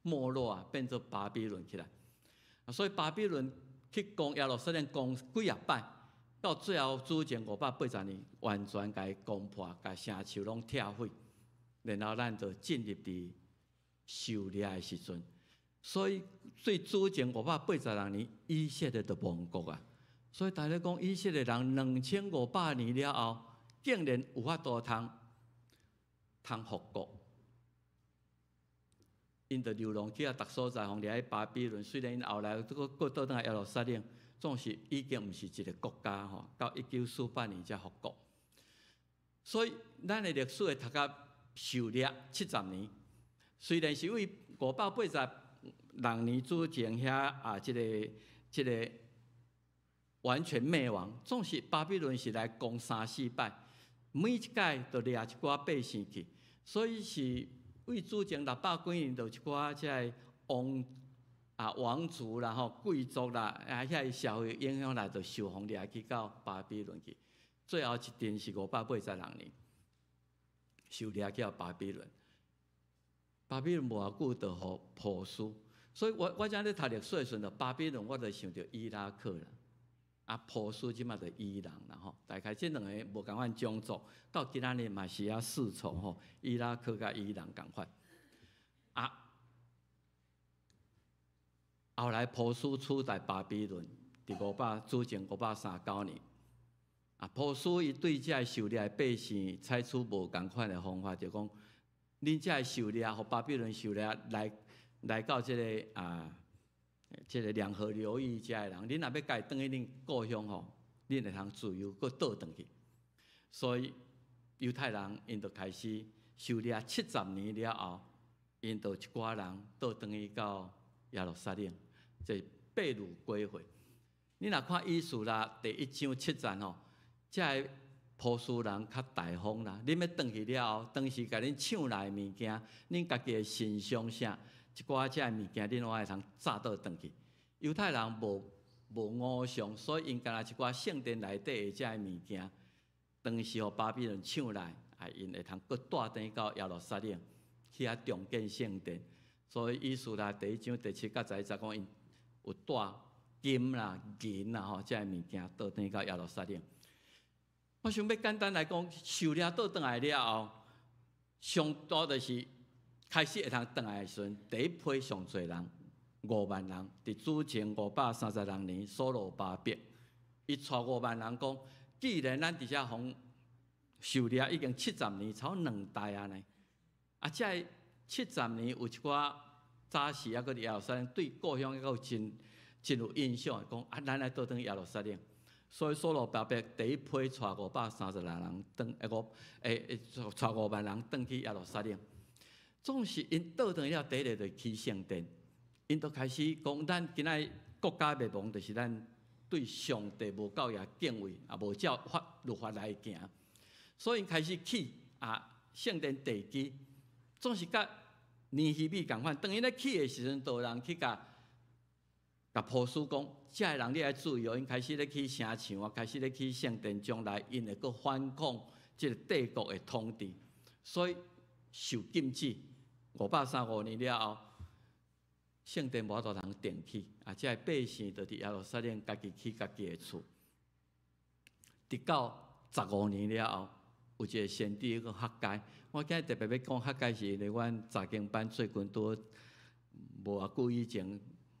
沒落啊，變做巴比倫起來。啊，所以巴比倫去攻耶路撒冷攻幾仔擺，到最後主前580年，完全共伊攻破，共城池攏拆毀，然後咱就進入佇受掠的時陣。所以對主前586年，以色列就亡國啊。所以大家講以色列人2500年了後，竟然有法度通復國。𪜶就流浪去啊，逐所在，予掠去巴比倫。雖然𪜶後來閣倒轉來耶路撒冷，總是已經毋是一个國家吼。到1948年才復國。所以咱的歷史會讀甲受掠70年，雖然是為586年主前遐啊，這个完全滅亡，總是巴比倫是來攻三四擺，每一擺都掠一寡百姓去，所以是為主前600幾年，就一寡這个王啊王族啦吼貴族啦啊遐个社會影響力就受予掠去到巴比倫去，最後一陣是586年，受掠去到巴比倫。巴比倫無偌久就予波斯，所以我遮咧讀歷史的時陣，巴比倫我就想著伊拉克啦，啊波斯這馬就伊朗啦吼，大概這兩个無仝款種族，到今仔日嘛是猶世仇吼，伊拉克佮伊朗仝款。啊，後來波斯取代巴比倫，佇主前539年，啊波斯伊對這个受掠的百姓採取無仝款的方法，就講，恁這个受掠，予巴比倫受掠來到這个啊，這个兩河流域遮的人，恁若欲家轉去恁故鄉吼，恁會通自由閣倒轉去。所以猶太人𪜶就開始受掠七十年了後，𪜶就一寡人倒轉去到耶路撒冷，這被擄歸回。你若看以斯拉第1章7節吼，這个波斯人較大方啦，恁欲轉去了後，當時共恁搶來的物件，恁家己的神像啥，一寡這个物件，恁攏會通紮倒轉去。猶太人無偶像，所以𪜶干焦一寡聖殿內底的這个物件，當時予巴比倫搶來，啊，𪜶會通閣帶轉去到耶路撒冷去遐重建聖殿。所以以斯拉第1章第7甲11節講，𪜶 有帶金啦、銀啦吼，這个物件倒轉到耶路撒冷。我想欲簡單來講，受掠倒轉來了後，上多就是開始會通轉來的時陣，第一批上濟人5萬人，佇主前536年，所羅巴伯，伊帶五萬人講，既然咱佇遮予受掠已經七十年，超兩代啊呢，啊，這个七十年有一寡早時猶閣佇耶路撒冷，對故鄉猶閣有真真有印象的，講啊，咱來倒轉耶路撒冷。所以所羅巴伯第一批帶536人轉，五欸帶5萬人轉去耶路撒冷。總是𪜶倒轉了，第一个就起聖殿，𪜶就開始講，咱今仔國家滅亡，就是咱對上帝無夠也敬畏，也無照法律法來行，所以開始起啊聖殿地基，總是佮尼希米仝款。當𪜶咧起的時陣，就有人去共共波斯講，這个人你愛注意哦，𪜶開始咧起城牆啊，開始咧起聖殿，將來𪜶會閣反抗這個帝國的統治，所以受禁止。535年了後，聖殿無法度通重起，啊，這个百姓就佇耶路撒冷家己起家己的厝。直到15年了後，有一個先知叫哈該。我今日特別欲講哈該，是因為阮查經班最近拄無偌久以前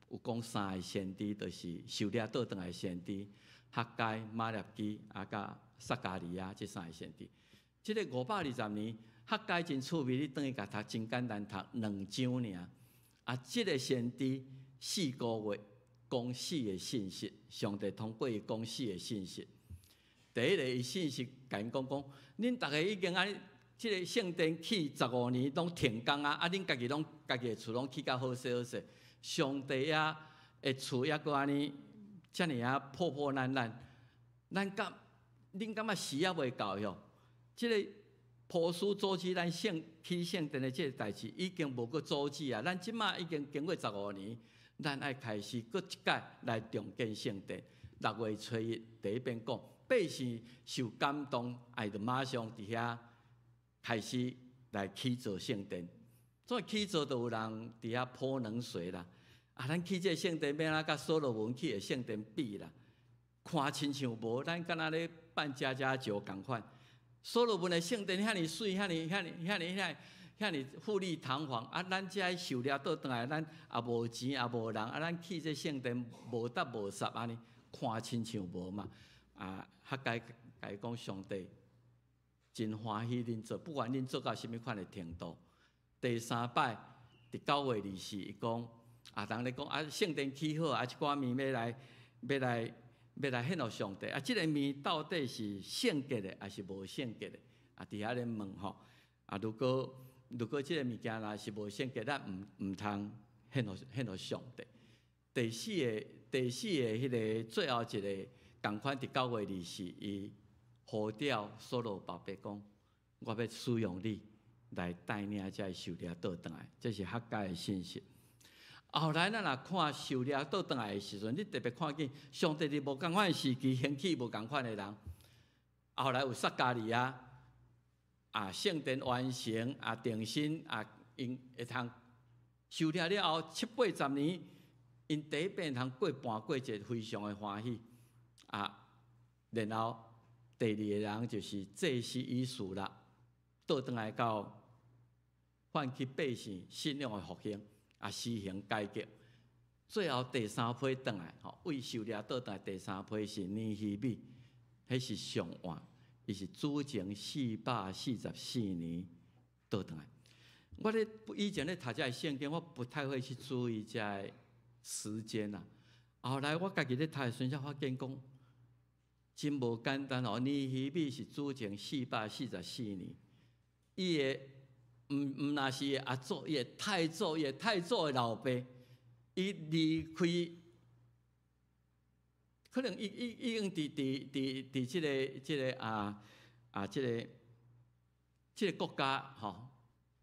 有講三個先知，就是受掠倒轉來的先知哈該、瑪拉基啊，佮撒迦利亞這三個先知。這个520年，哈該真趣味，你轉去共讀，真簡單讀兩章爾。啊，這个先知4個月講四个信息，上帝通過伊講四个信息。第一個伊信息共𪜶講講，恁逐个已經按呢，這个聖殿起15年攏停工啊，啊，恁家己攏家己的厝攏起甲好勢好勢，上帝啊的厝猶閣按呢遮爾仔破破爛爛，咱敢恁感覺時猶未到喲？這个波斯阻止咱聖起聖殿的這个代誌已經無閣阻止啊！咱這馬已經經過十五年，咱愛開始閣一擺來重建聖殿。6月初1第一遍講，百姓受感動，愛就馬上佇遐開始來起造聖殿。所以起造就有人佇遐潑冷水啦！啊，咱起這个聖殿欲按怎佮所羅門起的聖殿比啦？看親像無，咱敢若咧辦家家酒仝款。所羅門的聖殿遐爾媠，遐爾遐爾遐爾遐遐爾富麗堂皇，啊！咱這受掠倒轉來，咱也無錢也無人，啊！咱起這聖殿無得無失按呢，看親像無嘛。啊，哈該共伊講上帝真歡喜恁做，不管恁做到啥物款的程度。第三擺佇9月24，伊講啊，人咧講啊，聖殿起好啊，這寡物欲來欲來。欲來獻予上帝啊！這个物到底是聖潔的，抑是無聖潔的？啊，佇遐咧問吼啊！如果這个物件若是無聖潔，咱毋通獻予上帝。第四個彼个最後一个仝款，佇9月24，伊呼召所羅巴伯講：我欲使用你來帶領這个受掠倒轉來，這是哈該的信息。後來咱若看受掠倒轉來的時陣，你特別看見上帝佇無仝款的時期興起無仝款的人。後來有撒迦利亞啊，聖殿完成啊，重新啊，𪜶會通受掠了後七八十年，𪜶第一遍通過盤過節，非常的歡喜啊。然後第二个人就是祭司以斯拉，倒轉來到喚起百姓信仰的復興。啊，施行改革，最後第三批轉來，吼，為受掠倒轉來第三批是尼希米，彼是上晚，伊是主前444年倒轉來。我咧以前咧讀這个聖經，我不太會去注意這个時間啦。後來我家己咧讀的時陣，才發現講真無簡單哦。尼希米是主前四百四十四年，伊的。毋毋若是伊的阿祖，伊的太祖，伊的太祖的老爸，伊離開，可能伊伊已經佇佇佇佇這个這个啊啊這个這个國家吼，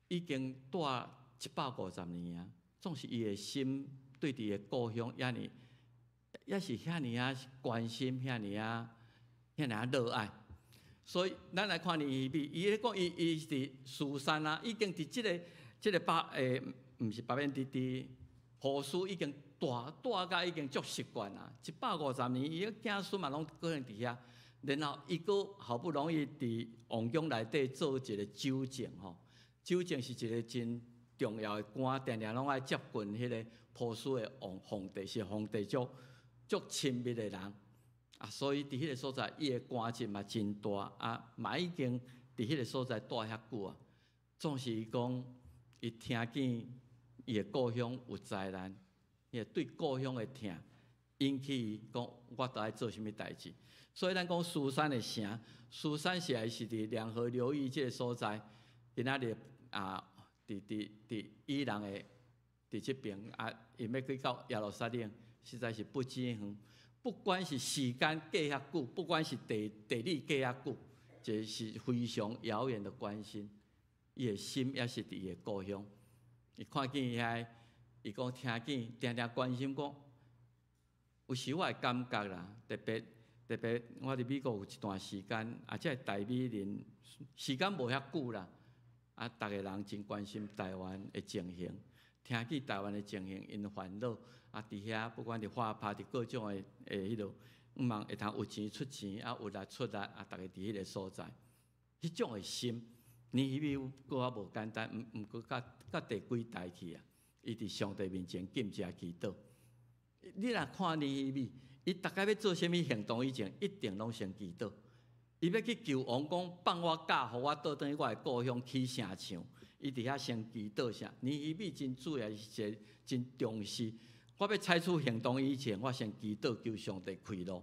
已經蹛150年啊，總是伊的心對佇的故鄉遐爾，也是遐爾仔關心，遐爾仔遐爾仔熱愛。所以，咱來看尼希米，伊咧講，伊伊是佇書珊啊，已經佇這个這个巴欸，毋是巴比倫，佇佇波斯已經蹛蹛甲已經足習慣啦，150年，伊个囝孫嘛攏可能佇遐。然後伊閣好不容易佇王宮內底做一個酒政吼，酒政是一個真重要的官，定定攏愛接近彼个波斯的王皇帝，是皇帝足足親密的人。啊，所以佇彼个所在，伊的官職嘛真大，啊，嘛已經佇彼个所在蹛遐久啊。總是伊講，伊聽見伊的故鄉有災難，伊對故鄉的疼，引起伊講，我著愛做啥物代誌。所以咱講書珊的城，書珊實在是佇兩河流域這个所在，今仔日啊，佇伊朗的佇這爿啊，𪜶欲去到耶路撒冷，實在是不止遠。不管是時間隔遐久，不管是地理隔遐久，這是非常遙遠的關心。伊的心也是佇伊的故鄉。伊看見遐，伊講聽見，定定關心講，有時我會感覺啦，特別特別我佇美國有一段時間，啊，這个台美人時間無遐久啦，啊，逐个人真關心台灣的情形，聽見台灣的情形，𪜶煩惱。啊，佇遐不管佇畫拍，佇各種的的彼落，毋茫會通有錢出錢，啊有力出力，啊，逐个佇彼个所在，彼種的心，尼希米閣較無簡單，毋毋過甲甲第幾代去啊？伊佇上帝面前禁食祈禱。你若看尼希米，伊逐擺欲做啥物行動以前，一定攏先祈禱。伊欲去求王講放我假，予我倒轉去我的故鄉起城牆。伊佇遐先祈禱啥？尼希米真主要是一個真重視。我欲採取行動以前，我先祈禱求上帝開路。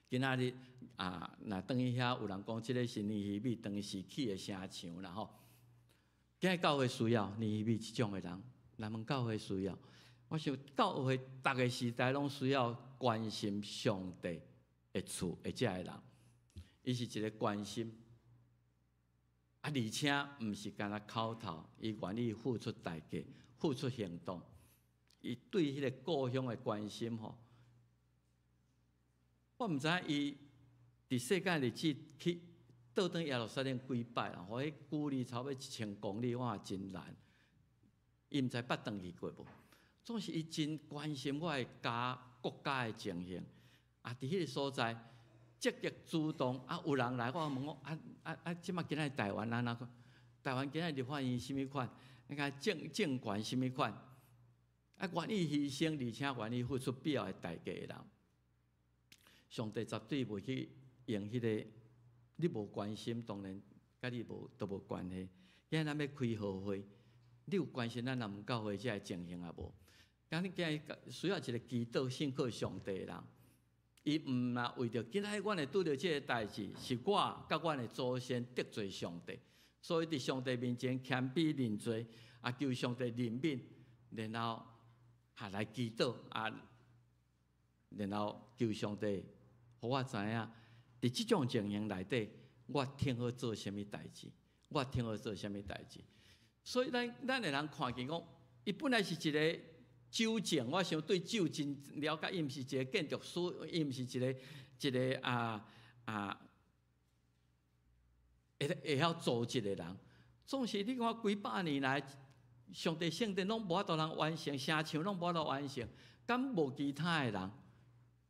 今仔日啊，若轉去遐有人講，這个是尼希米當時起的城牆啦吼。今日教會需要尼希米這種的人，咱們教會需要。我想教會逐个時代攏需要關心上帝的厝的這个人，伊是一个關心，啊，而且毋是干焦口頭，伊願意付出代價，付出行動。伊對彼个故鄉的關心吼，我毋知影伊佇世間日子去倒轉耶路撒冷幾擺啦，予彼距離差不多1000公里，我也真難。伊毋知捌轉去過無？總是伊真關心我的家國家的情形，啊，佇彼个所在積極主動，啊，有人來我問我，啊啊啊，這馬今仔台灣按怎款？台灣今仔立法院啥物款？你看政權啥物款？啊，願意犧牲，而且願意付出必要的代價的人，上帝絕對袂去用彼个你無關心，當然佮你無都無關係。今仔咱欲開號會，你有關心咱南門教會這个情形抑無？今日今日需要一个祈禱信靠上帝的人，伊毋若為著今仔日阮會拄著這个代誌，是我佮阮的祖先得罪上帝，所以佇上帝面前謙卑認罪，啊，求上帝憐憫，然後啊來祈禱啊，然後求上帝，予我知影，佇這種情形內底，我聽好做啥物代誌，我聽好做啥物代誌。所以咱會通看見講，伊本來是一个酒政，我想對酒真了解，伊毋是一个建築師，伊毋是一个啊啊會曉組織的人。總是你看幾百年來，上帝聖殿攏無法度通完成，城牆攏無法度完成，敢無其他的人，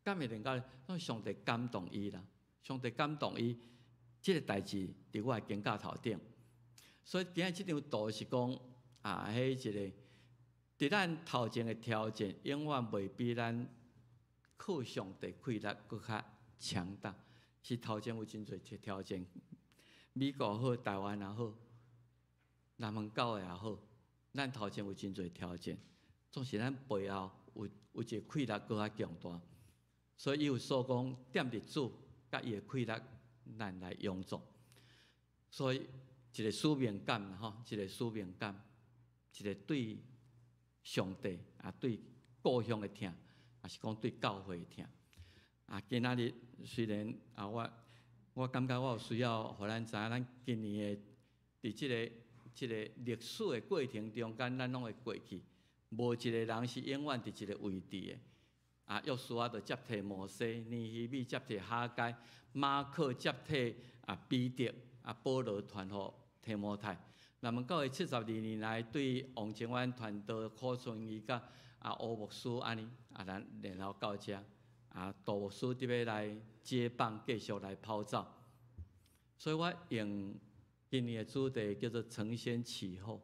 敢會能夠？攏上帝感動伊啦，上帝感動伊，這个代誌佇我的肩胛頭頂。所以今仔這張圖是講啊，彼一个佇咱頭前的挑戰，永遠袂比咱靠上帝氣力閣較強大。是頭前有真濟挑戰，美國好，台灣也好，南門教會也好，咱頭前有真濟挑戰，總是咱背後有一个氣力閣較強大。所以伊有說講，踮佇主佮伊的氣力，咱來勇壯。所以一个使命感吼，一个使命感，一个對上帝啊，對故鄉的疼，也是講對教會的疼。啊，今仔日雖然啊，我感覺我有需要，予咱知影，咱今年的佇這个歷史的過程中間，咱攏會過去，無一個人是永遠佇一个位置的。啊，約書亞就接替摩西，尼希米接替哈該，馬可接替啊彼得，啊保羅傳予提摩太。南門教會72年來，對王清遠傳道、柯春儀佮啊，吴牧师按呢，啊，咱然後到遮，啊，杜牧師佇欲來接棒，繼續來跑走。所以我用今年的主題叫做承先啟後。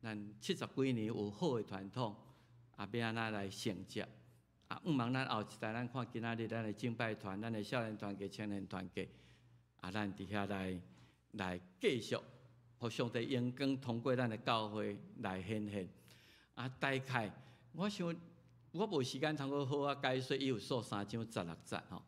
咱70幾年有好的傳統，啊，欲按怎來承接？啊，向望咱後一代，咱看今仔日咱的敬拜團、咱的少年團契、青年團契，啊，咱佇遐來繼續，予上帝榮光通過咱的教會來顯現。啊，大概我想我無時間通閣好好解說，以弗所三章十六節吼。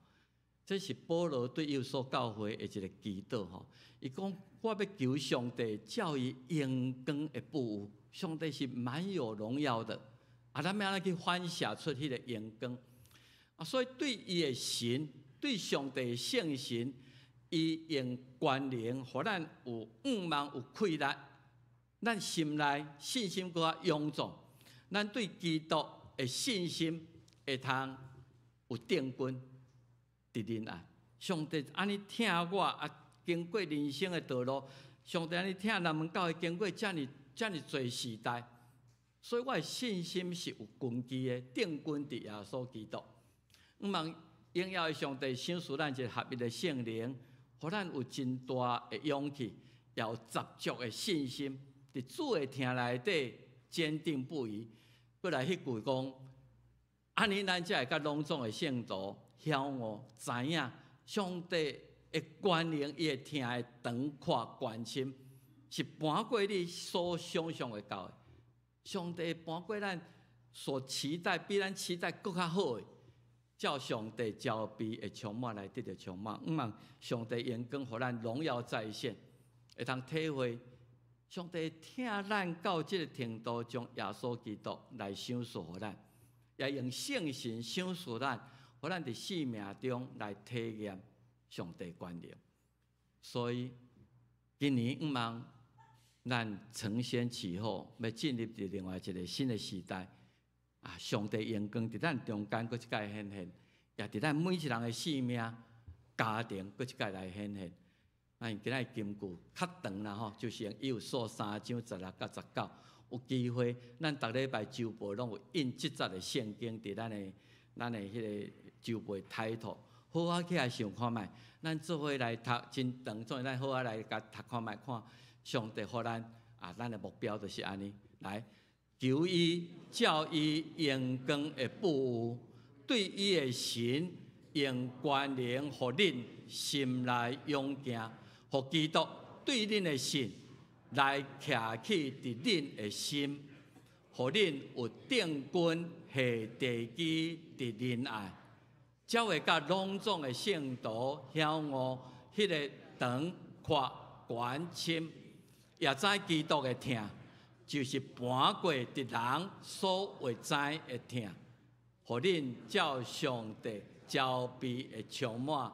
這是保羅對以弗所教會的一個祈禱吼。伊講，我欲求上帝照伊榮光的富有，上帝是滿有榮耀的。啊，咱欲按怎去反射出彼個榮光？啊，所以對伊的神，對上帝的聖神，伊用權能，予咱有向望、有氣力，咱心內信心閣較勇壯，咱對基督的信心會通有定根佇仁愛。上帝按呢疼我啊，經過人生的道路，上帝按呢疼南門教會經過遮爾遮爾濟時代，所以我的信心是有根基的，定根佇耶穌基督。向望榮耀的上帝賞賜咱一個合一的聖靈，予咱有真大的勇氣，也有十足的信心，佇主的疼內底堅定不移。閣來彼句講，按呢咱才會佮攏總的聖徒曉悟知影上帝的權能，伊的疼的長闊寬深，是搬過你所想象會到的。上帝搬過咱所期待，比咱期待閣較好的，照上帝慈悲的充滿來得著充滿。向望上帝榮光，予咱榮耀再現，會通體會上帝疼咱到這个程度，將耶穌基督來賞賜予咱，也用聖神賞賜咱，予咱佇生命中來體驗上帝權能。所以今年向望咱承先啟後，欲進入佇另外一个新的時代。啊！上帝榮光佇咱中間，閣一擺顯現，也佇咱每一人的生命、家庭，閣一擺來顯現。咱今仔日金句較長啦吼，就是用以弗所三章十六佮十九。有機會，咱逐禮拜週報攏有印這節的聖經佇咱的彼个週報 title。好好起來想看覓，咱做伙來讀真長，總是咱好好來共讀看覓，看上帝予咱啊，咱的目標就是按呢來。求伊照伊榮光的富有，對伊的神用權能，予恁心內勇健，予基督對恁的信來徛起佇恁的心，予恁有定根下地基佇仁愛，才會佮攏總的聖徒曉悟彼个長闊寬深，也知基督的疼。就是搬過佇人所會知的疼，予恁照上帝慈悲的充滿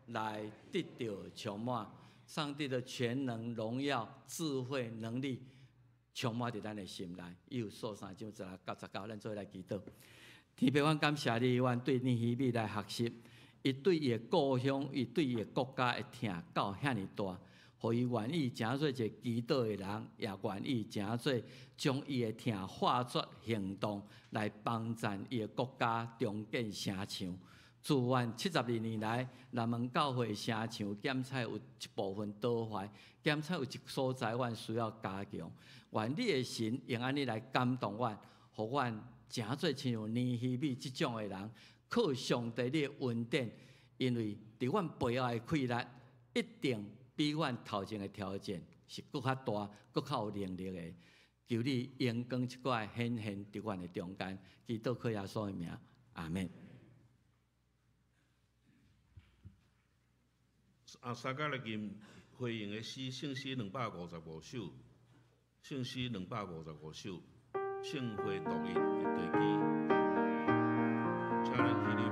來得著充滿。上帝的全能、榮耀、智慧、能力，充滿佇咱的心內。以弗所三章十六到十九，咱做伙來祈禱。天父，阮感謝你，阮對尼希米來學習，伊對伊的故鄉、伊對伊的國家的疼到遐爾大。予伊願意成做一个祈禱的人，也願意成做將伊的疼化作行動來幫贊伊的國家重建城牆。自阮72年來，南門教會城牆檢採有一部分倒壞，檢採有一所在，阮需要加強。願你的神用按呢來感動阮，予阮成做親像尼希米這種的人，靠上帝你的恩典，因為佇阮背後的氣力一定比阮頭前的挑戰是閣較大、閣較有能力的。求你榮光這塊顯現佇阮的中間，祈禱靠耶穌的名，阿們。啊，三甲來吟回應的詩，聖詩255首，聖詩255首，聖會獨一的地基，請咱起立。耶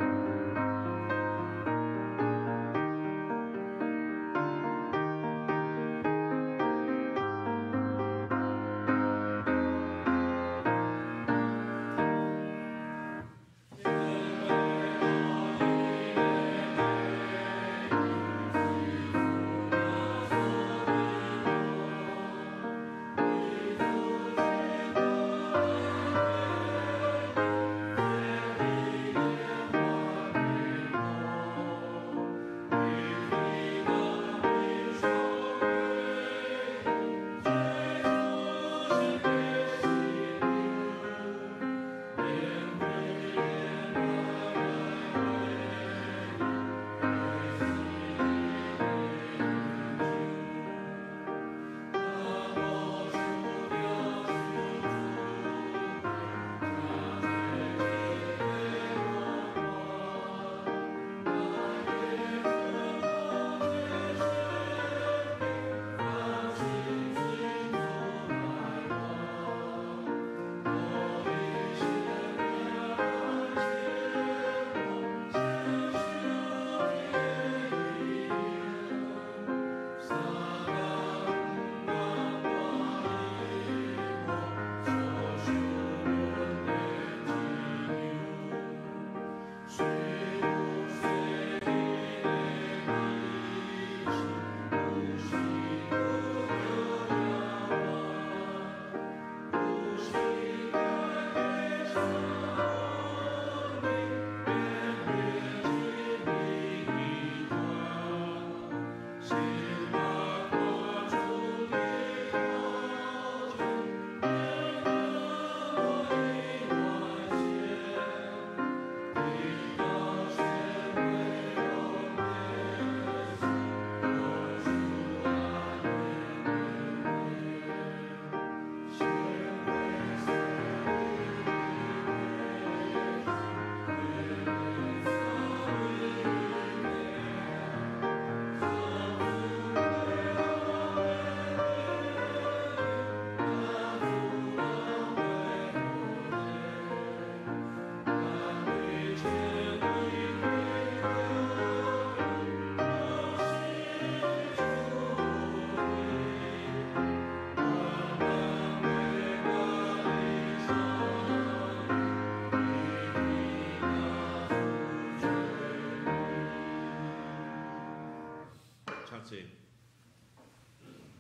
較濟，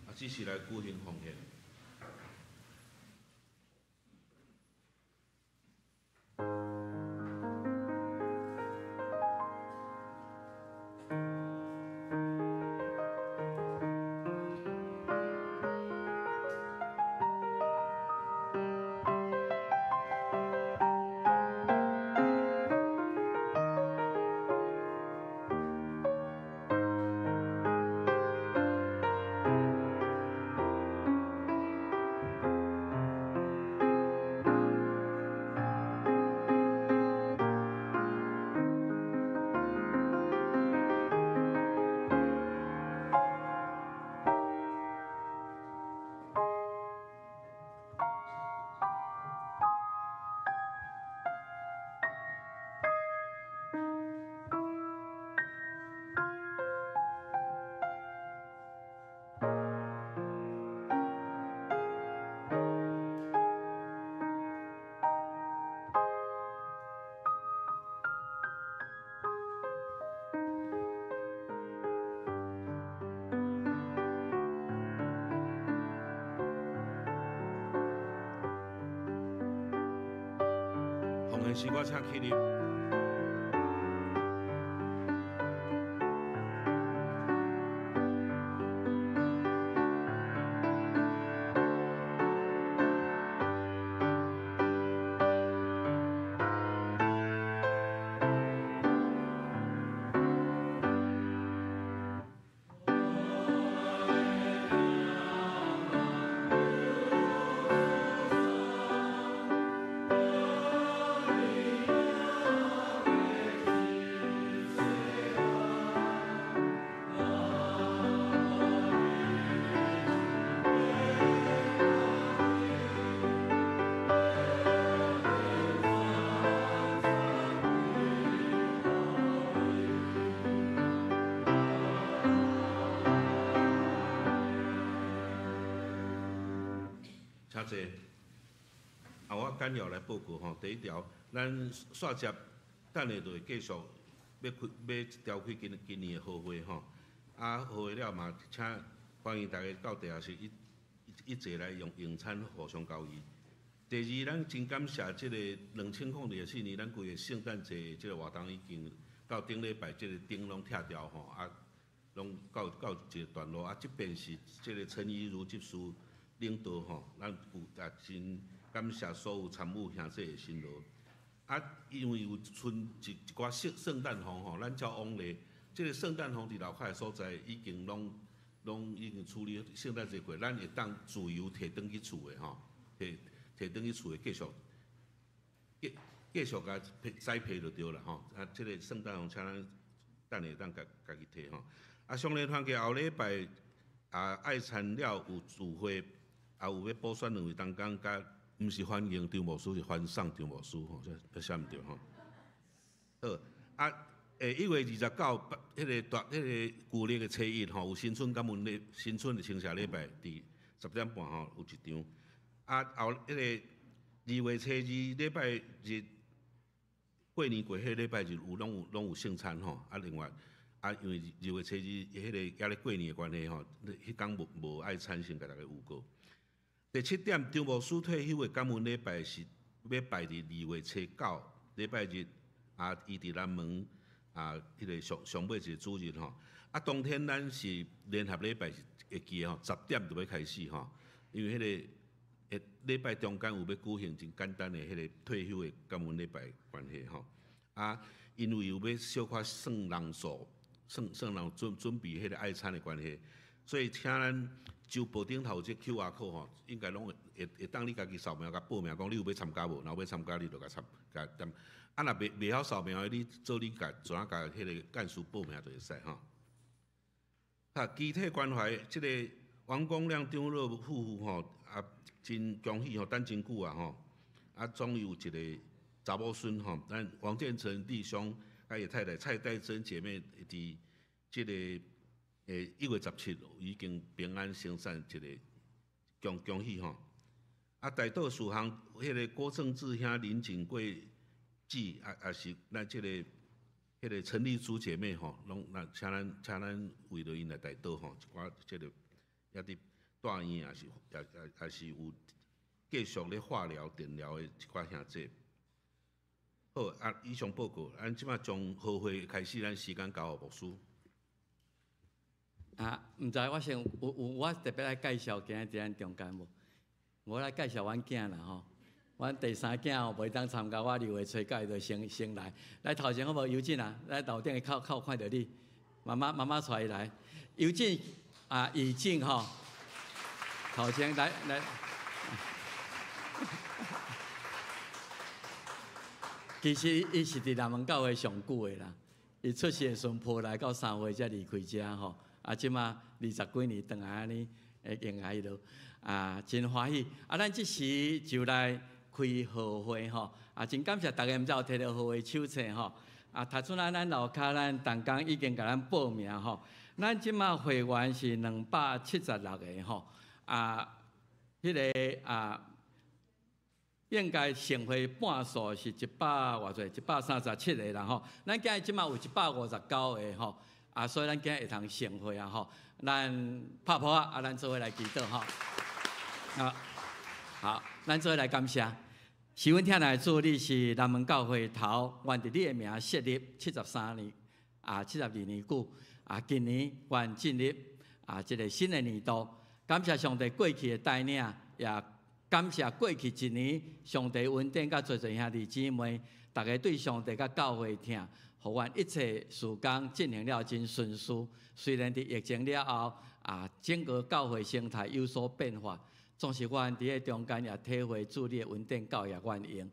啊，只是來舉行奉獻。奉獻詩歌，請起立。請坐。啊，我簡要來報告吼。第一條，咱煞接等下就會繼續欲開欲召開今今年的號會吼。啊，號會了嘛，請歡迎大家到地下室一一齊來用用餐互相交誼。第二，咱真感謝這個2024年，咱規个聖誕節這個活動已經到頂禮拜，這個燈攏拆掉吼，啊，攏到到一個段落。啊，這邊是這個陳怡如執事領導吼，咱有也真感謝所有參與兄弟的辛勞。啊，因為有賰一一寡聖聖誕風吼，咱照往例，這個聖誕風佇樓跤的所在已經攏攏已經處理聖誕節過，咱會當自由提轉去厝的吼，提提轉去厝的繼續繼繼續共栽培就對啦吼。啊，這個聖誕風請咱等下當家家己提吼。啊，上禮團契後禮拜啊愛餐了有聚會。啊，有欲補選兩位同工，佮毋是歡迎張牧師，是歡送張牧師吼，這寫毋對吼。好，啊，1月29，彼個大彼個舊曆的初一吼，有新春感恩禮，新春的清社禮拜，佇10點半吼有一場。啊，後彼個2月初2禮拜日，過年過彼禮拜日有攏有攏有聖餐吼。啊，另外啊，因為2月初2彼個抑咧過年的關係吼，彼工無無愛餐先共大家預告。第七點，張牧師退休的感恩禮拜是欲拜佇2月初9禮拜日，啊，伊佇南門啊，彼個上上尾一個主日吼。啊，當天咱是聯合禮拜是會記得吼，10點就欲開始吼，因為彼個禮拜中間有欲舉行真簡單的彼個退休的感恩禮拜關係吼。啊，因為有欲小可算人數，算算人準準備彼個愛餐的關係，所以請咱。周報頂頭有這 QR code 吼，應該攏會會會當你家己掃描共報名，講你有欲參加無？若有欲參加，你就共參共點。啊，若袂袂曉掃描的，你做你共怎共彼個幹事報名就會使吼。啊，肢體關懷，這個王光亮長老夫婦吼，啊，真恭喜吼，等真久啊吼，啊，終於有一個查某孫吼。咱王建成弟兄佮伊太太蔡黛珍姐妹佇這個。1月17已經平安生產一個恭恭喜吼！啊，大道事項，彼個郭正志兄林錦貴姊，啊，也是咱這個彼个陳麗珠姐妹吼，攏那請咱為著𪜶來代禱吼，一寡這個抑佇大醫院也是也是有繼續咧化療、電療的一寡兄弟。好，啊，以上報告，咱這馬將和會開始，咱時間交予牧師。啊，毋知我先有我特別來介紹今仔佇咱中間無？我來介紹阮囝啦吼。阮第三囝吼袂當參加，我二月初九伊就先來。來頭前好無？尤進啊，來頭頂較較有看著你。媽媽帶伊來。尤進啊，以進吼，頭前來來。其實伊是佇南門教會上久的啦。伊出世的時陣抱來到3歲才離開遮吼。啊，這馬20幾年轉來按呢，會用來彼落，啊，真歡喜。啊，咱這時就來開和會吼。啊，真感謝大家，毋知有提著和會手冊吼。啊，頭拄仔咱樓跤咱同工已經共咱報名吼。咱這馬會員是276個吼。啊，彼個啊，應該成會半數是一百偌濟，137個啦吼。咱今日這馬有159個吼。啊，所以咱今日會通成會啊吼，咱拍噗仔啊，咱做伙來祈禱吼。啊，好，咱做伙來感謝。是阮疼愛的主，你是南門教會頭，願佇你的名設立73年，啊，72年久。啊，今年願進入啊這個新的年度，感謝上帝過去的帶領，也感謝過去一年上帝恩典佮濟濟兄弟姊妹，逐家對上帝佮教會疼。予阮一切事工進行了真順遂，雖然佇疫情了後，啊，整個教會生態有所變化，總是阮佇個中間也體會主你的恩典教育阮用，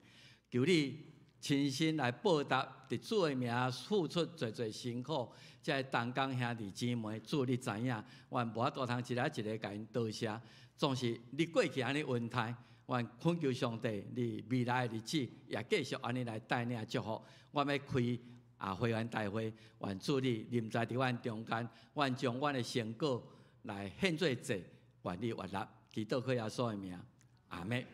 求你親身來報答佇主的名付出濟濟辛苦，這个同工兄弟姊妹，主你知影，阮無法度通一个一个共𪜶多謝，總是你過去按呢恩待，阮懇求上帝，你未來的日子也繼續按呢來帶領祝福，我欲開啊，會員大會，願主你臨在佇阮中間，願將阮的成果來獻做祭，願你悅納，祈禱靠耶穌的名，阿們。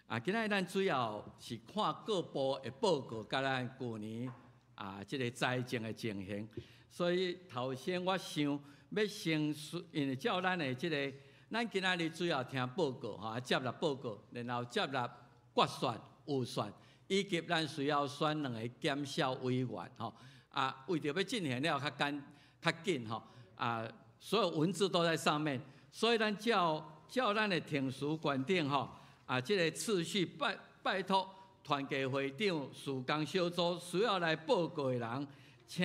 啊，今仔日咱主要是看各部的報告，佮咱舊年啊這個財政的情形。所以頭先我想欲先，因為照咱的這個，咱今仔日主要聽報告吼，接納報告，然後接納決算、預算。以及咱需要選兩個檢校委員吼，啊，為著欲進行了較簡較緊吼，啊，所有文字都在上面，所以咱照咱的程序規定吼，啊，這個次序拜託團契會長、事工小組需要來報告的人，請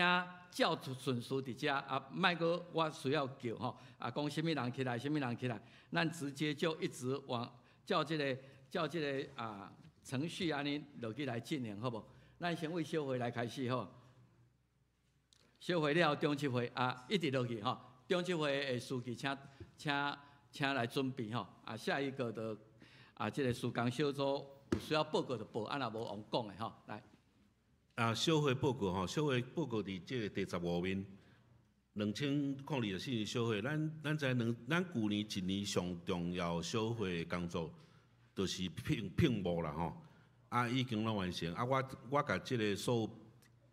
照順序佇遮啊，莫閣我需要叫吼，啊，講啥物人起來，啥物人起來，咱直接就一直往照這個啊。程序按呢落去來進行，好無？咱先為小會來開始吼。小會了後，中執會啊，一直落去吼。中執會的書記請來準備吼。啊，下一個就啊，這個事工小組有需要報告就報，啊若無用講的吼。來。啊，小會報告吼，小會報告佇這個第15面，2024年小會，咱知兩，咱舊年一年上重要小會的工作，就是聘募啦吼，啊已經攏完成，啊我共這個所有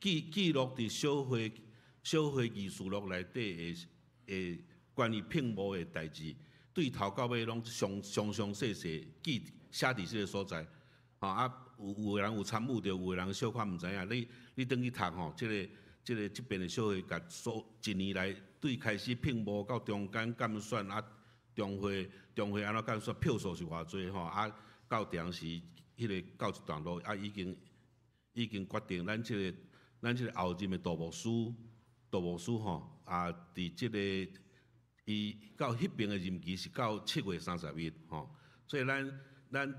記錄佇小會議事錄內底的關於聘募的代誌，對頭到尾攏詳詳詳細細記寫佇這個所在，吼啊有的人有參與著，有的人小可毋知影，你轉去讀吼，這個這邊的小會共所一年來對開始聘募到中間監選啊。中會按怎監選票數是偌濟吼？啊，到當時彼個到一段落啊，已經決定咱這個後任的大牧師，大牧師吼啊，佇這個伊到彼邊的任期是到7月30日吼，所以咱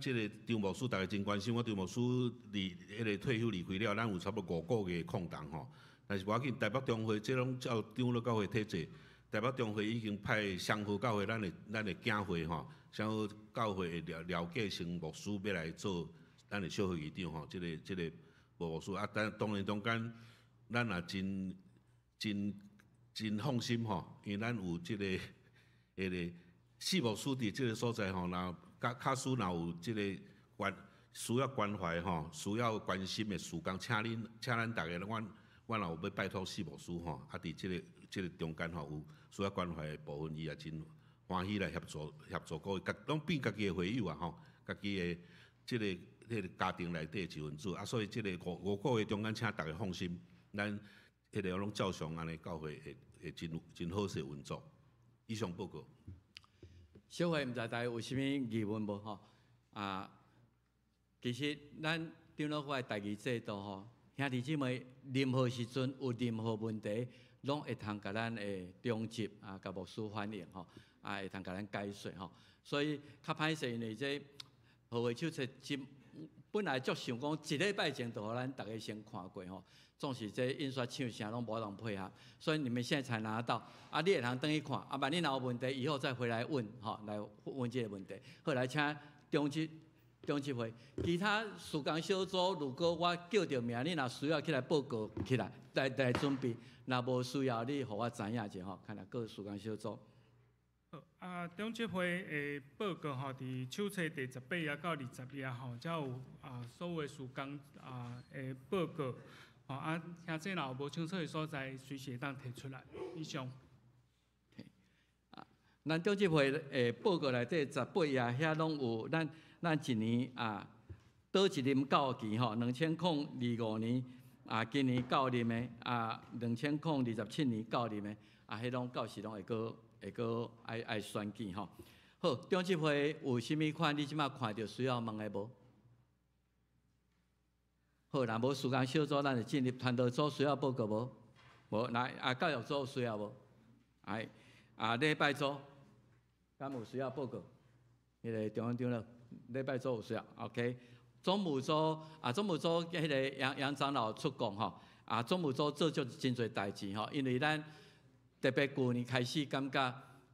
這個張牧師逐家真關心，我張牧師離彼個退休離開了，咱有差不多5個月空檔吼。但是無要緊，台北中會這攏照長老教會體制。台北中會已經派雙和教會咱的囝會吼，雙和教會的廖廖繼成牧師欲來做咱的小會議長吼，這個牧師啊，但當然中間咱也真真真放心吼，因為咱有這個彼個四牧師佇這個所在吼，若假使若有這個關需要關懷吼，需要關心的事工，請恁請咱逐家，阮我若有欲拜託四牧師吼，啊，佇這個中間吼有需要關懷的部分，伊也真歡喜來協助各位，攏變家己的會友啊吼，家己的這個家庭內底一份子啊，所以這個五個月中間，請逐家放心，咱彼个攏照常按呢教會會真真好勢運作。以上報告。小會毋知大家有啥物疑問無吼？啊，其實咱長老會代議制度吼，兄弟姊妹任何時陣有任何問題，攏會通共咱的中執啊，共牧師反映吼，啊會通共咱解說吼。所以較歹勢，因為這和會手冊真本來足想講一禮拜前就予咱逐家先看過吼，總是這印刷廠啥攏無通配合，所以你們現在才拿到，啊，你會通轉去看，啊，萬一若有問題，以後再回來問，吼，來問這個問題。好，來請中執會，其他事工小組，如果我叫著名，你若需要起來報告起來，來準備，若無需要，你予我知影者吼，看下各事工小組。好，啊，中執會的報告吼，佇手冊第18頁到20頁吼，才有啊所有的事工啊的報告。吼啊，兄弟若有無清楚的所在，隨時會當提出來。以上。啊，咱中執會的報告內底十八頁遐攏有咱一年啊，佗一任到期吼，2025年啊，今年到任的啊，2027年到任的啊，彼攏到時攏會閣愛選舉吼。好，中執會有啥物款？你這擺看著需要問的無？好，若無時間小組，咱就進入傳道組需要報告無？無，來啊，教育組需要無？哎，啊，禮拜組敢有需要報告？彼個中央長老，禮拜組有需要，OK。總務組啊，總務組彼個楊楊長老出國吼，啊，總務組做足真濟代誌吼，因為咱特別舊年開始感覺，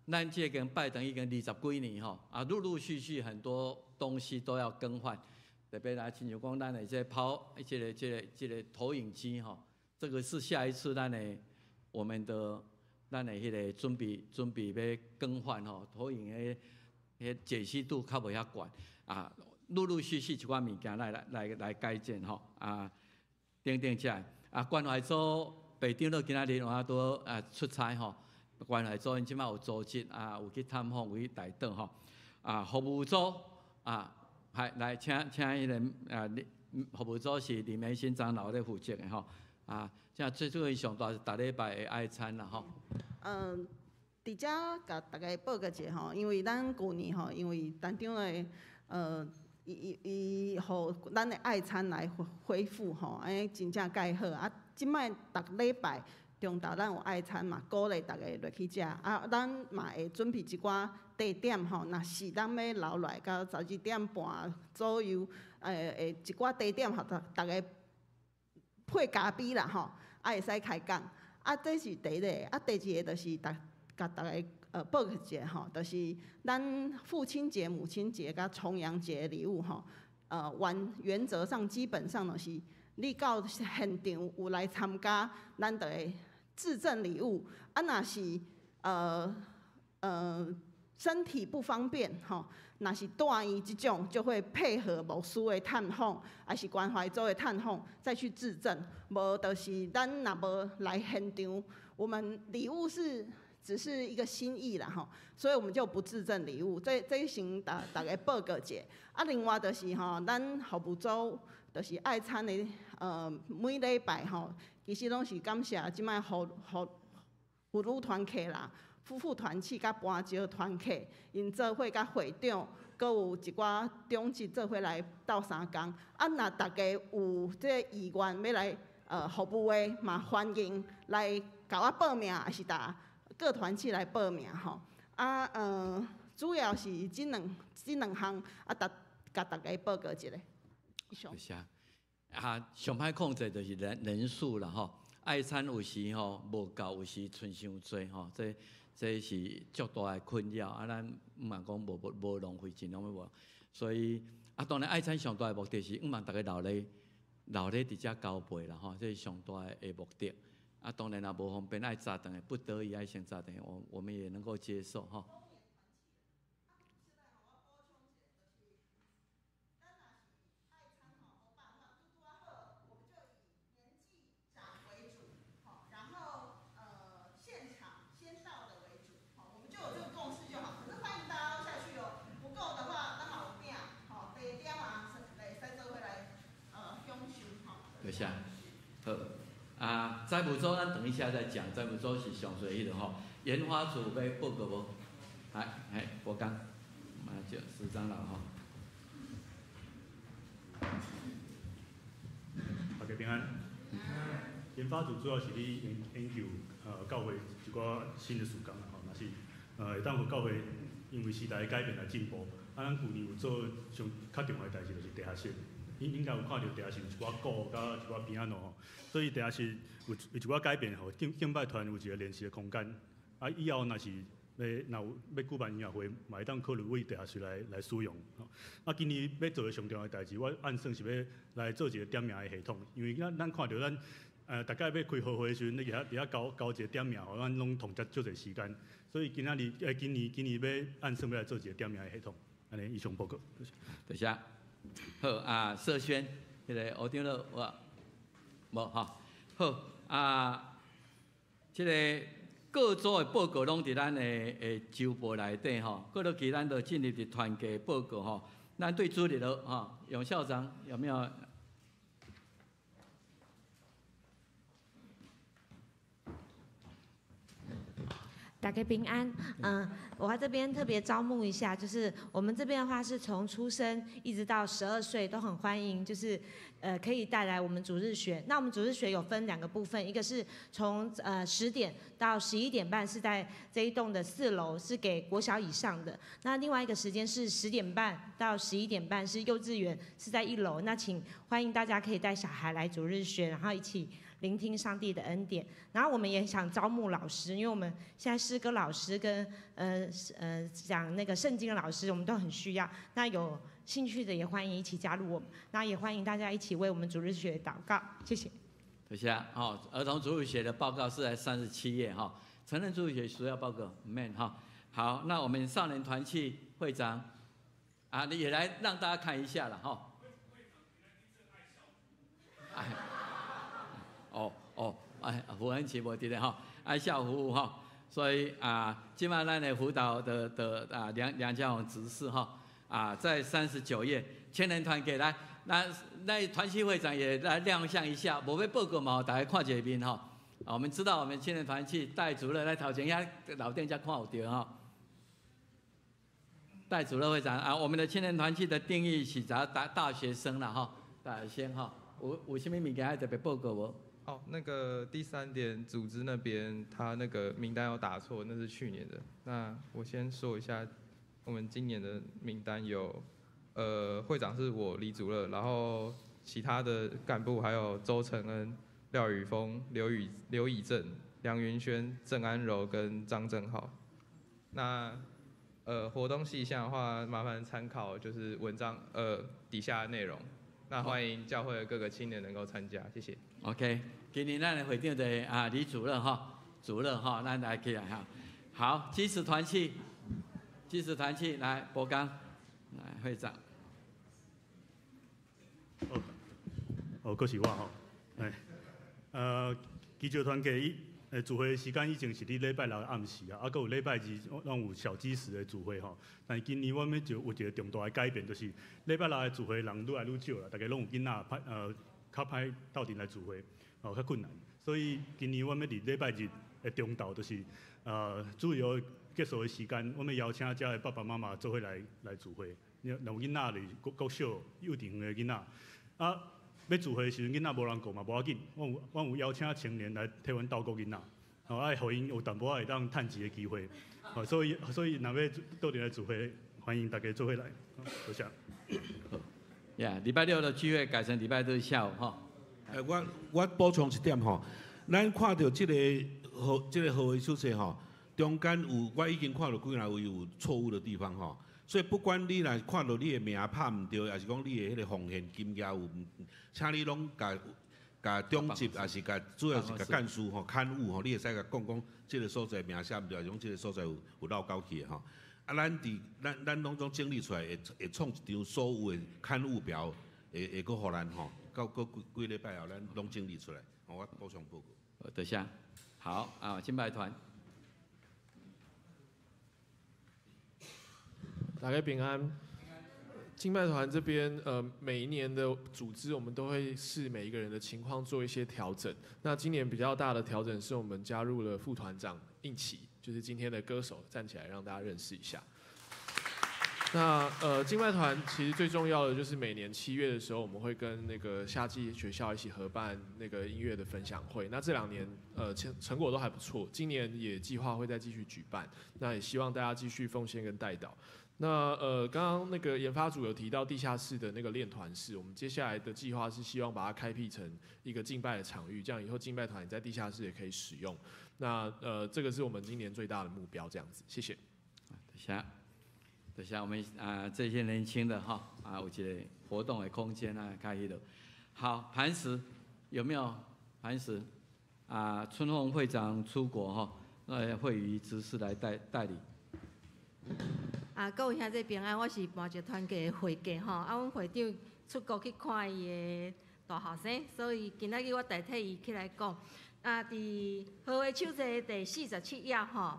咱這間拜堂已經二十幾年吼，啊，陸陸續續很多東西都要更換。特別來親像講，咱的這拋這個投影機吼，這個是下一次咱的我們的咱的彼個準備欲更換吼，投影的彼解析度較無遐懸啊，陸陸續續一寡物件來改進吼啊，等等這啊，關懷組北長老今仔日有拄啊出差吼，關懷組𪜶這擺有組織啊，有去探訪，有去代禱吼啊，服務組啊。係，來請彼個啊，服務組是李梅新長老咧負責的吼。啊，這最主要上大是逐禮拜的愛餐啦吼。嗯，佇遮共大家報告一下吼，因為咱舊年吼，因為陳長的伊伊伊予咱的愛餐來恢復吼，按呢真正蓋好。啊，這擺逐禮拜中晝咱有愛餐嘛，鼓勵逐家落去食。啊，咱嘛會準備一寡地點吼，若是咱欲留落來到12點半左右，會一寡地點予逐家配咖啡啦吼，啊會使開講。啊，這是第一个，啊，第二个就是逐共逐家報告一下吼，就是咱父親節、母親節佮重陽節禮物吼，原則上基本上就是你到現場有來參加，咱就會致贈禮物。啊，若是身體不方便吼，若是住院這種，就會配合牧師的探訪，抑是關懷組的探訪，再去致贈。無就是咱若無來現場，我們禮物是只是一個心意啦吼，所以我們就不致贈禮物。這先逐逐家報告一下。啊，另外就是吼，咱服務組就是愛餐的，每禮拜吼，其實攏是感謝這擺婦女團契啦。夫婦團契佮盤石團契，𪜶做伙佮會長，閣有一寡長執做伙來鬥相共。啊，若大家有這個意願欲來服務的，嘛歡迎來共我報名，抑是逐各團契來報名吼。啊，主要是這兩項啊，逐共大家報告一下。以上。謝謝。啊，上歹控制就是人數啦吼。愛餐有時吼無夠，有時賰傷濟吼，這是足大的困擾啊！咱毋通講無浪費，盡量欲無。所以啊，當然愛餐上大的目的是向望逐家留咧佇遮交陪啦吼，這是上大的目的。啊，當然若無方便愛早轉來，不得已愛先早轉來，我們也能夠接受吼。謝。好，啊，財務組咱等一下再講，財務組是上濟彼個吼。研發組欲報告無？來，嘿，博剛，啊，就石長老吼。大家平安。研發組主要是咧研究教會一寡新的事工啦吼，若是會當予教會因為時代的改變來進步。啊，咱舊年有做上較重要的代誌，就是地下室。應應該有看著地下室有一寡鼓佮一寡 piano 吼，所以地下室有一寡改變吼，敬拜團有一個練習的空間。啊，以後若是欲若有欲舉辦音樂會，嘛會當考慮佇地下室來使用。啊，今年欲做的上重要的代誌，我按算是欲來做一個點名的系統，因為咱看著咱逐擺欲開好會的時陣，你佇遐交一個點名，吼，咱攏耽足濟時間。所以今仔日今年欲按算欲來做一個點名的系統。按呢以上報告。多謝。好啊，社宣，彼個吳長老有無吼？好啊，這个各組的報告攏佇咱的週報內底吼。過落去咱就進入佇團契報告吼。咱對主日學吼，楊校長有沒有？大家平安，我在這邊特別招募一下，就是我們這邊的話是從出生一直到12歲都很歡迎，就是可以帶來我們主日學。那我們主日學有分兩個部分，一個是從10點到11點半是在這一棟的4樓，是給國小以上的。那另外一個時間是10點半到11點半是幼稚園，是在1樓。那請歡迎大家可以帶小孩來主日學，然後一起聆聽上帝的恩典。然後我們也想招募老師，因為我們現在詩歌老師跟講那個聖經的老師，我們都很需要。那有興趣的也歡迎一起加入我們。那也歡迎大家一起為我們主日學禱告，謝謝。多謝。好，兒童主日學的報告是在37頁哈。成人主日學需要報告，免哈。好，那我們少年團契會長啊，你也來讓大家看一下了哈。哎，哦哦，哎，胡恩琪無佇咧吼，愛孝服務吼，所以啊，這擺咱的輔導的啊梁家宏執事哈啊，在39頁青年團契來，那團契會長也來亮相一下，無欲報告嘛，大家看一下面吼。啊，我們知道我們青年團契戴主任來頭前遐樓頂才看有著吼。戴主任會長啊，我們的青年團契的定義是咱大學生啦吼，大學生吼，有啥物物件愛特別報告無？哦，那個第三點，組織那邊他那個名單有打錯，那是去年的。那我先說一下，我們今年的名單有，會長是我李祖樂，然後其他的幹部還有周承恩、廖宇峰、劉以正、梁雲軒、鄭安柔跟張正浩。那活動細項的話，麻煩參考就是文章底下的內容。那歡迎教會的各個青年能夠參加，謝謝。 OK，今年咱的會長就是啊李主任哈，主任哈，咱來起來哈。好，基石團契，基石團契來，博剛，來會長。哦，哦，閣是我吼，來，基石團契聚會時間以前是佇禮拜六的暗時啊，啊，閣有禮拜二攏有小基石的聚會吼。但是今年我們就有一個重大的改變，就是禮拜六的聚會人愈來愈少啦，大家攏有囡仔，較歹鬥陣來聚會，哦，較困難。所以今年我們佇禮拜日的中晝，就是主日學結束的時間，我們邀請遮的爸爸媽媽做伙來聚會。若有囡仔就是國小、幼稚園的囡仔，啊，欲聚會的時陣，囡仔無人顧嘛，無要緊。我有邀請青年來替阮鬥顧囡仔，吼，愛予𪜶有淡薄仔會當趁錢的機會。吼，所以若欲鬥陣來聚會，歡迎大家做伙來。多謝。好，呀，禮拜六的聚會改成禮拜日下午吼。我補充一點吼，咱看著這個號的手冊吼，中間有我已經看著幾若位有錯誤的地方吼。所以不管你若看著你的名拍毋對，抑是講你的彼個奉獻金額有，請你攏共長執，抑是共主要是共幹事吼、刊物吼，你會使共講講這个所在名寫毋對，抑是講這个所在有漏勾去的吼。啊，咱佇咱攏總整理出來，會創一張所有的刊物表，會閣予咱吼，到閣幾幾禮拜後，咱攏整理出來。我補充報告。好，多謝。好啊，敬拜團。大家平安。敬拜团这边，每一年的组织，我们都会视每一个人的情况做一些调整。那今年比较大的调整是我们加入了副团长应琪，就是今天的歌手，站起来让大家认识一下。那敬拜团其实最重要的就是每年7月的时候，我们会跟那个夏季学校一起合办那个音乐的分享会。那这2年成果都还不错，今年也计划会再继续举办。那也希望大家继续奉献跟代祷。那刚刚那个研发组有提到地下室的那个练团室，我们接下来的计划是希望把它开辟成一个敬拜的场域，这样以后敬拜团在地下室也可以使用。那这个是我们今年最大的目标，这样子，谢谢。等下，等下，我們啊這些年輕的哈啊，有一個活動的空間啊，開彼度。好，磐石有沒有磐石？啊，春鳳會長出國哈，那會於執事來代理。啊，各位兄弟平安，我是磐石團契的會計吼。啊，阮會長出國去看伊的大後生，所以今仔日我代替伊起來講。啊，佇和會手冊第47頁吼，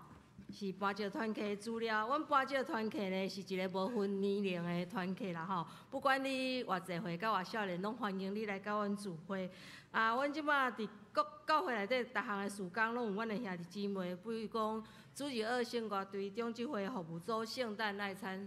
是磐石團契的資料。阮磐石團契呢是一個無分年齡的團契啦吼，不管你偌濟歲佮偌少年，攏歡迎你來佮阮聚會。啊，阮這擺佇各教會內底，逐項的事工攏有阮的兄弟姊妹，比如講主日學聖樂隊、長執會服務組、聖誕愛餐，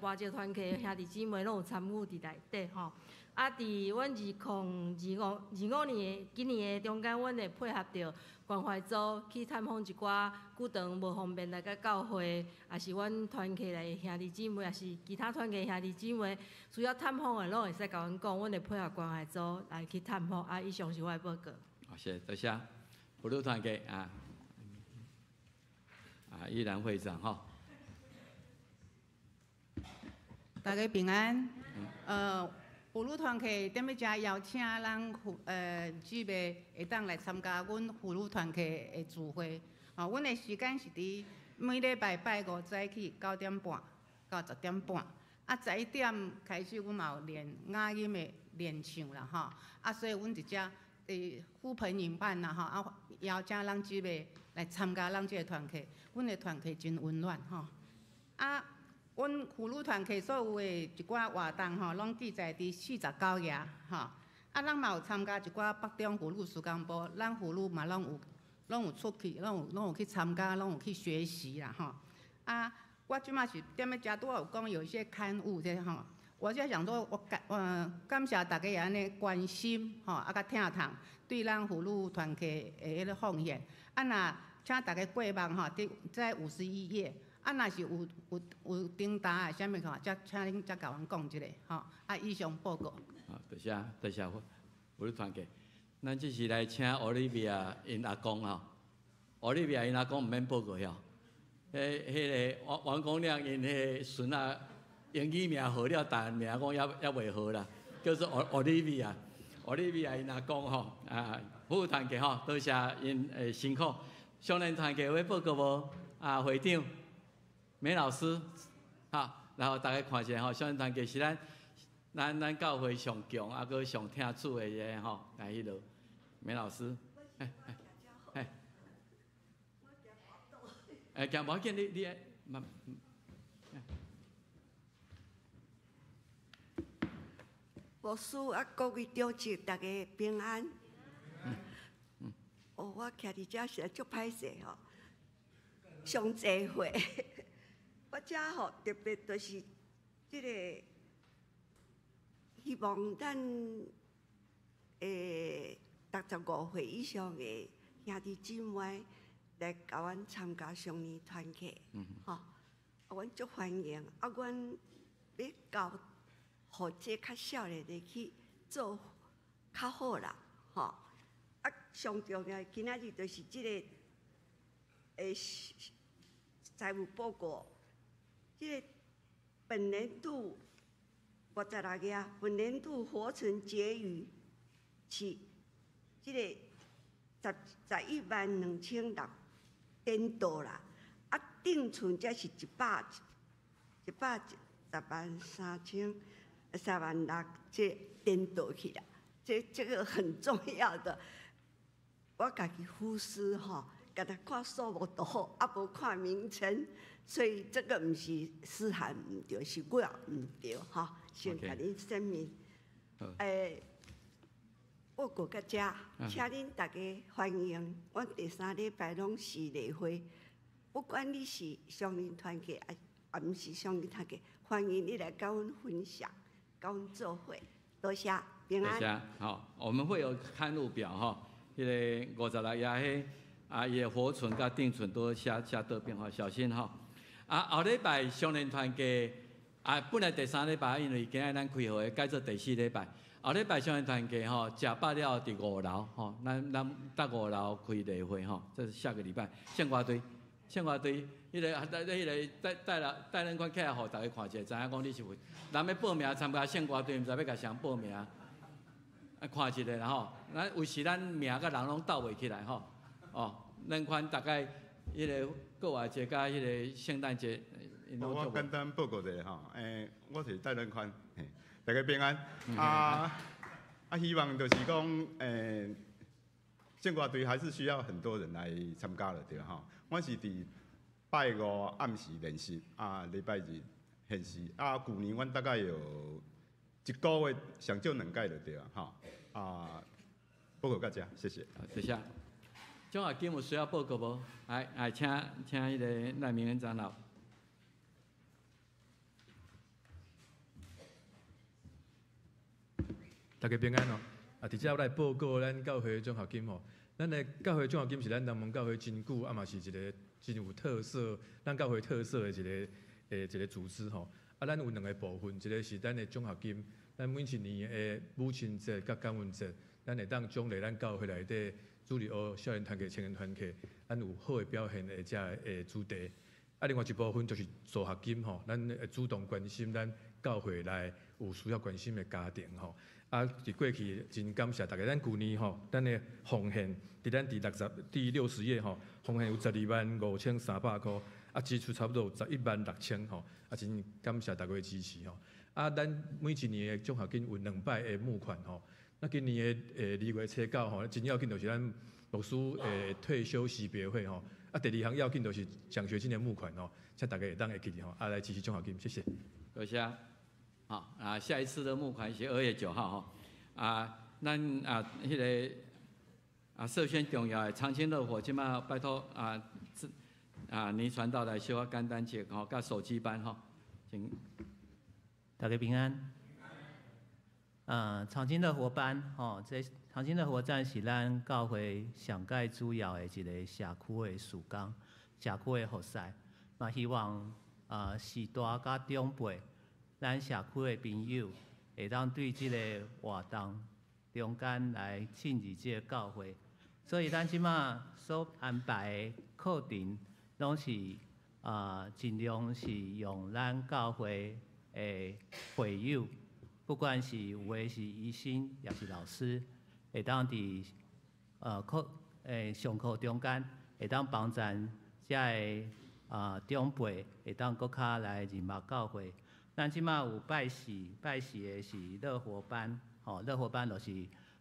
磐石團契的兄弟姊妹攏有參與佇內底吼。啊，佇阮2025、25年的今年的中間，阮會配合著關懷組去探訪一寡久長無方便來到教會，也是阮團契內的兄弟姊妹，也是其他團契兄弟姊妹需要探訪的，攏會使共阮講，阮會配合關懷組來去探訪。啊，以上是我的報告。好，謝謝，多謝。婦女團契啊，啊，依然會長哈。大家平安。婦女團契踮咧遮邀請咱婦姊妹會當來參加阮婦女團契的聚會。吼，阮的時間是佇每禮拜拜五早起9點半到10點半。啊，11點開始，阮嘛有練雅音的練唱啦，吼。啊，所以阮佇遮呼朋引伴啦，吼，啊，邀請咱姊妹來參加咱這个團契。阮的團契真溫暖，吼。啊，阮婦女團契所有的一寡活動吼，攏記載佇49頁，吼。啊，咱嘛有參加一寡北中婦女事工部，咱婦女嘛攏有出去，攏有去參加，攏有去學習啦，吼。啊，我這馬是踮咧遮拄仔有講有一些刊物這吼，我就想說，我感謝大家按呢關心，吼，啊，佮疼痛，對咱婦女團契的彼个奉獻。啊，若請大家過目吼，佇在51頁。啊，若是有訂單的啥物吼，才請恁才共阮講一下，吼。啊，以上報告。好，多謝多謝婦女團契。咱這是來請奧利維亞𪜶阿公吼，奧利維亞𪜶阿公毋免報告遐。彼個王王公亮𪜶彼个孫仔英語名號了，台灣名講猶未號啦，叫做奧利維亞，奧利維亞𪜶阿公吼，啊，婦女團契吼，多謝𪜶的辛苦。少年團契有欲報告無？啊，會長。梅老師，好，然後大家看一下吼，少年團契是咱教會上強啊，閣上疼主的一个吼，來彼落，梅老師，哎哎哎，哎，行無要緊，你愛慢。牧師啊，各位長執，大家平安。哦，我徛佇遮實在足歹勢吼，上濟歲。我遮吼特別就是這個，希望咱65歲以上的兄弟姊妹來共阮參加少年團契，吼，啊，阮足歡迎。啊，阮欲教予這較少年的去做較好啦，吼。啊，上重要今仔日就是這個財務報告。這個本年度56頁，本年度活存結餘是這個11萬2600顛倒啦，啊，定存才是110萬3萬6，這顛倒去啦。這個很重要的，我家己忽視吼，敢若看数目就好，啊无看名称，所以这个毋是思涵毋对，是我毋对吼。先共恁声明。报告到遮，请恁大家欢迎。阮第三礼拜拢是例会，不管你是少年团契，啊，毋是少年团契，欢迎你来佮阮分享，佮阮做伙。多谢，平安。多谢。好，我們會有刊物表吼，彼个56頁彼啊，伊的活存佮定存都寫寫倒變化，小心吼。啊，後禮拜少年團契啊，本來第三禮拜因為今仔咱開會，改做第四禮拜。後禮拜少年團契吼，食飽了佇五樓吼，咱搭五樓開例會吼，這是下個禮拜。聖歌隊，聖歌隊，彼个啊，彼个帶帶來帶恁款起來，予大家看一下，知影講你是有。人欲報名參加聖歌隊，毋知欲共誰報名，啊，看一下啦吼。咱有時咱名佮人攏鬥袂起來吼。哦，兩款大概彼个過活節佮彼个聖誕節。我簡單報告一下吼，我是戴仁寬，大家平安。啊啊，希望就是講，聖歌隊還是需要很多人來參加的，對吼。我是佇拜五暗時練習，啊，禮拜日練習。啊，舊年阮大概有一個月上少兩屆就對啊，吼。啊，報告到這，謝謝。謝謝。獎學金有需要報告無？來來，請彼个賴明恩長老。大家平安哦！啊，佇遮我來報告咱教會獎學金吼。咱的教會獎學金是咱南門教會真久，啊嘛是一個真有特色，咱教會特色的一個組織吼。啊，咱有兩個部分，一個是咱的獎學金，咱每一年的母親節佮感恩節，咱會當獎勵咱教會內底主日學少年團契、青年團契，咱有好的表現的遮个主題。啊，另外一部分就是助學金吼，咱會主動關心咱教會內有需要關心的家庭吼。啊，佇過去真感謝大家，咱舊年吼，咱的奉獻佇咱第60頁吼，奉獻有125,300箍，啊，支出差不多有116,000吼，啊，真感謝大家的支持吼。啊，咱每一年的獎學金有兩擺的募款吼，那今年的2月初9吼，真要緊就是咱牧師的退休惜別會吼，啊，第二項要緊就是獎學金的募款吼，請大家會當會記得吼，啊，來支持獎學金，謝謝。多謝。好啊，下一次的募款是2月9號吼。啊，咱啊，彼个啊，首先重要的長青樂活，這馬拜託啊，啊，倪傳道來小可簡單一下吼，佮手機班吼，請。大家平安。長青樂活班吼，這長青樂活站是咱教會上蓋主要的一個社區的事工，社區的服事，嘛希望啊，序大佮長輩。咱社區的朋友會當對這个活動中間來進入這个教會，所以咱這馬所安排的課程，攏是盡量是用咱教會的會友，不管是有的是醫生，也是老師，會當佇課上課中間會當幫助遮个長輩會當閣較來認捌教會。咱這馬有拜四，拜四的是樂活班，吼，樂活班就是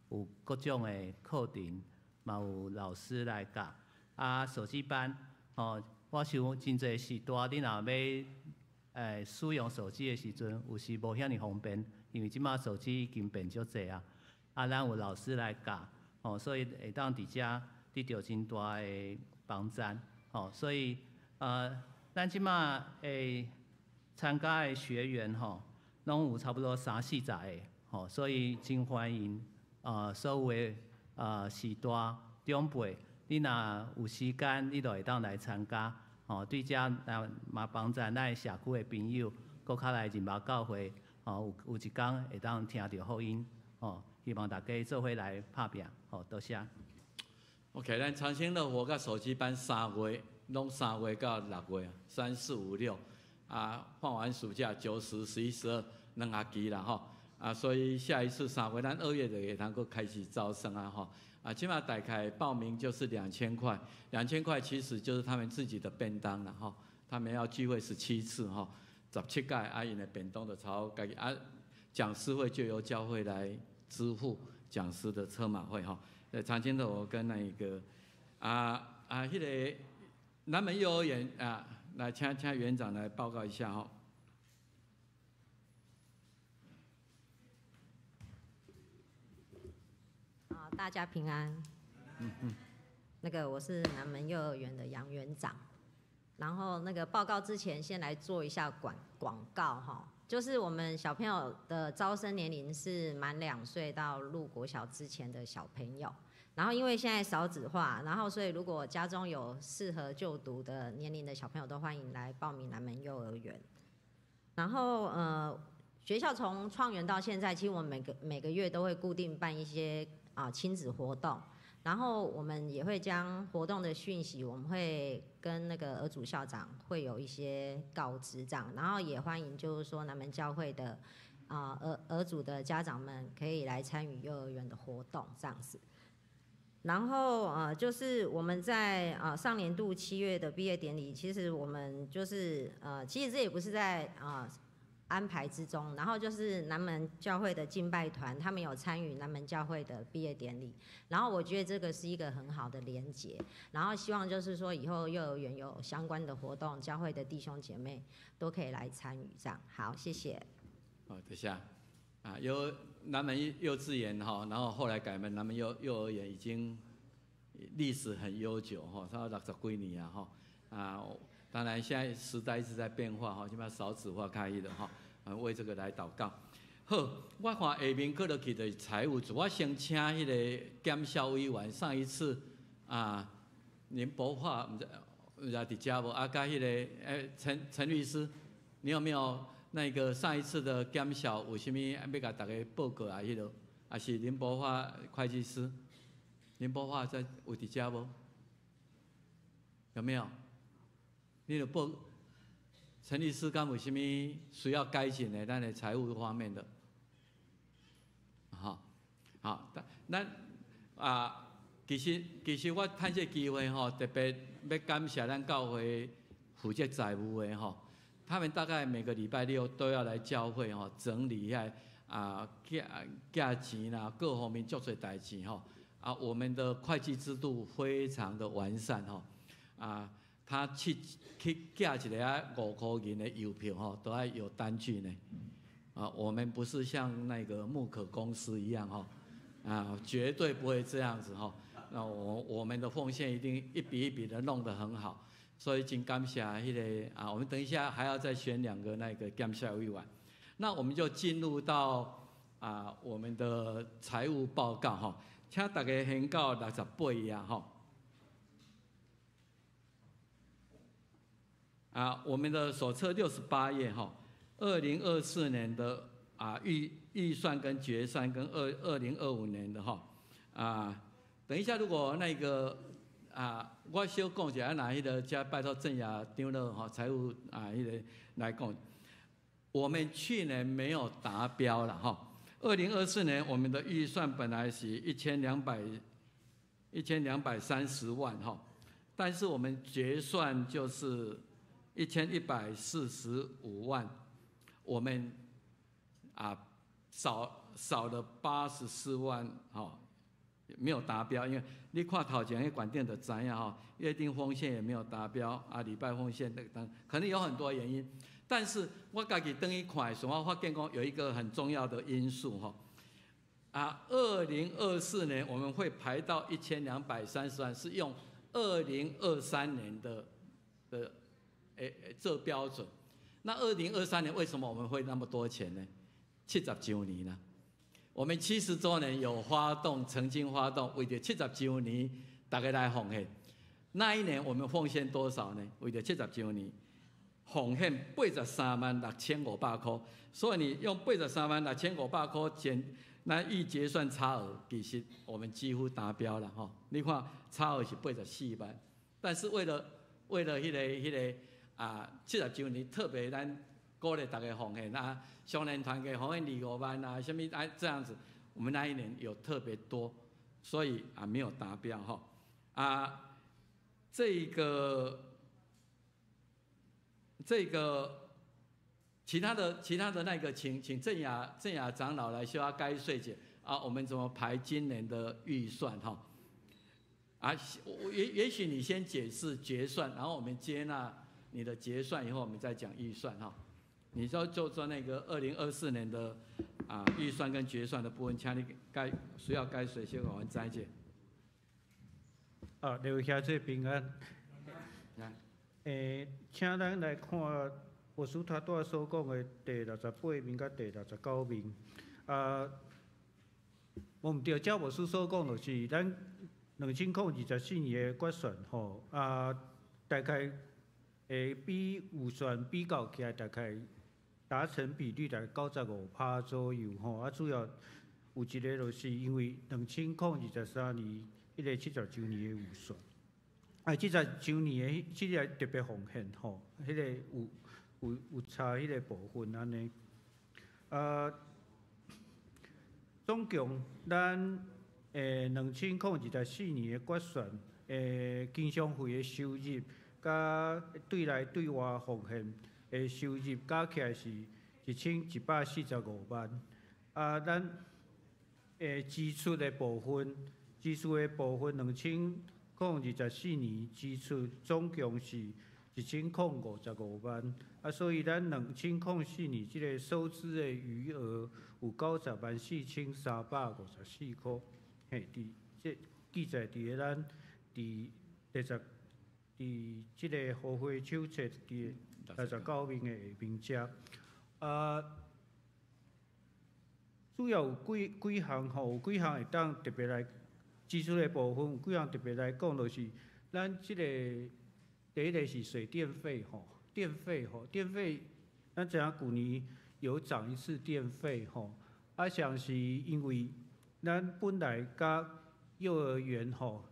有各種的課程，嘛有老師來教。啊，手機班，吼，我想真濟序大，你若欲使用手機的時陣，有時無遐爾方便，因為這馬手機已經變足濟啊。啊，咱有老師來教，吼，所以會當佇遮得著真大的幫助，吼，所以咱這馬會參加的學員吼，攏有差不多三四十個，吼，所以真歡迎所有的序大長輩，你若有時間，你就會當來參加，吼，對遮嘛幫助咱的社區的朋友，閣較來認捌教會，吼，有一工會當聽著福音，吼，希望大家做伙來拍拚，吼，多謝。 OK，咱長青樂活佮手機班3月，攏3月到6月，3、4、5、6。啊，放完暑假9、10、11、12兩學期啦吼，啊，所以下一次3月，咱2月就會通閣開始招生啊吼，啊，這馬大概報名就是2000塊，2000塊其實就是他們自己的便當啦吼，他們要聚會17次吼，17屆啊，𪜶的便當就超家己啊，講師會就由教會來支付講師的車馬費吼。長青樂活跟那個啊。啊，彼个南门幼儿园啊，来请园长来报告一下吼。好，大家平安。那个我是南门幼儿园的杨园长，然后那个报告之前先来做一下广告哈，就是我们小朋友的招生年龄是满2岁到入国小之前的小朋友，然后因为现在少子化，然后所以如果家中有适合就读的年龄的小朋友，都欢迎来报名南门幼儿园。然后学校从创园到现在，其实我们每个月都会固定办一些亲子活动。然后我们也会将活动的讯息，我们会跟那个儿主校长会有一些告知这样，然后也欢迎就是说南门教会的儿主的家长们可以来参与幼儿园的活动这样子。然后就是我们在上年度7月的毕业典礼，其实我们就是其实这也不是在安排之中，然后就是南门教会的敬拜团，他们有参与南门教会的毕业典礼，然后我觉得这个是一个很好的连结，然后希望就是说以后幼儿园有相关的活动，教会的弟兄姐妹都可以来参与这样。好，谢谢。好，等一下，有南门幼稚园哈，然后后来改名南门幼儿园，已经历史很悠久哈，差不多60几年啊哈，当然，现在时代一直在变化哈，现在少子化开始的哈，为这个来祷告。好，我看下面过落去就是财务组，我先请彼个检销委员。上一次啊，林博化毋知伫遮无？啊，佮彼个陈律师，你有没有那个上一次的检销有啥物欲共大家报告啊？彼个，还是林博化会计师？林博化在有伫遮无？有没有？你著报陈律师，敢有啥物需要改进的？咱的财务方面的，好，好，咱啊，其实我趁这个机会吼，特别欲感谢咱教会负责财务的吼，他们大概每个礼拜六都要来教会吼，整理一下啊，寄钱啦，各方面足济代志吼，啊，我们的会计制度非常的完善吼，啊。他去寄一个啊5块银的邮票吼，都爱有单据呢。啊，我们不是像那个木可公司一样吼，啊，绝对不会这样子吼。那我们的奉献一定一笔一笔的弄得很好，所以真感谢彼个啊，我们等一下还要再选2个那个感谢委员。那我们就进入到啊我们的财务报告吼，请大家先到68页吼。啊，我们的手册68页哈，2024年的啊预算跟决算跟2025年的哈，啊，等一下如果那个啊，我小讲一下，拿彼个遮拜托郑亚长老哈财务啊彼个来讲，我们去年没有达标了哈，2024年我们的预算本来是1230万哈，但是我们决算就是1145万，我们啊少了84万哈，没有达标，因为你看头前彼馆长就知影吼，约定奉献也没有达标啊，礼拜奉献等，可能有很多原因。但是我家己转去看的时候，我发现讲有一个很重要的因素吼，啊，2024年我们会排到1230万，是用2023年的这标准。那2023年为什么我们会那么多钱呢？70周年呢？我们70周年有发动，曾经发动，为著70周年，大家来奉献。那一年我们奉献多少呢？为著70周年，奉献836,500块。所以你用836,500块减那预结算差额，其实我们几乎达标了哈。你看差额是84万，但是为了彼个啊70周年特别咱鼓励大家奉献啊，少年团契奉献25万啊，什么啊这样子，我们那一年有特别多，所以啊没有达标哈。啊，这个其他的那个，请郑雅长老来修下该税解啊，我们怎么排今年的预算哈？啊，也许你先解释决算，然后我们接纳你的决算以后，我们再讲预算哈。你说就说那个2024年的预算跟决算的部分，請你該需要該誰先我們摘解。啊，劉兄姊平安。來。請咱來看牧師頭拄仔所講的第68面佮第69面。啊，無毋對，照牧師所講，就是咱2024年的決算吼，啊，大概會比預算比較起來，大概達成比率大概95%左右吼。啊，主要有一個就是因為2023年彼個70週年的預算，啊，70週年的這個特別奉獻吼，彼個有差彼個部分按呢。啊，總共咱2024年的決算，經常費的收入，佮對內對外奉獻的收入加起來是1145萬。啊，咱支出的部分，2024年支出總共是1055萬。啊，所以咱2004年這个收支的餘額有904,354箍，嘿，佇這記載佇個咱佇第十佇這个予會手冊佇69面的下面遮。啊，主要有幾項吼，有幾項會當特別來支出的部分，有幾項特別來講，就是咱這個第一个是水電費吼。電費吼，電費，咱知影舊年有漲一次電費吼，啊，像是因為咱本來佮幼兒園吼，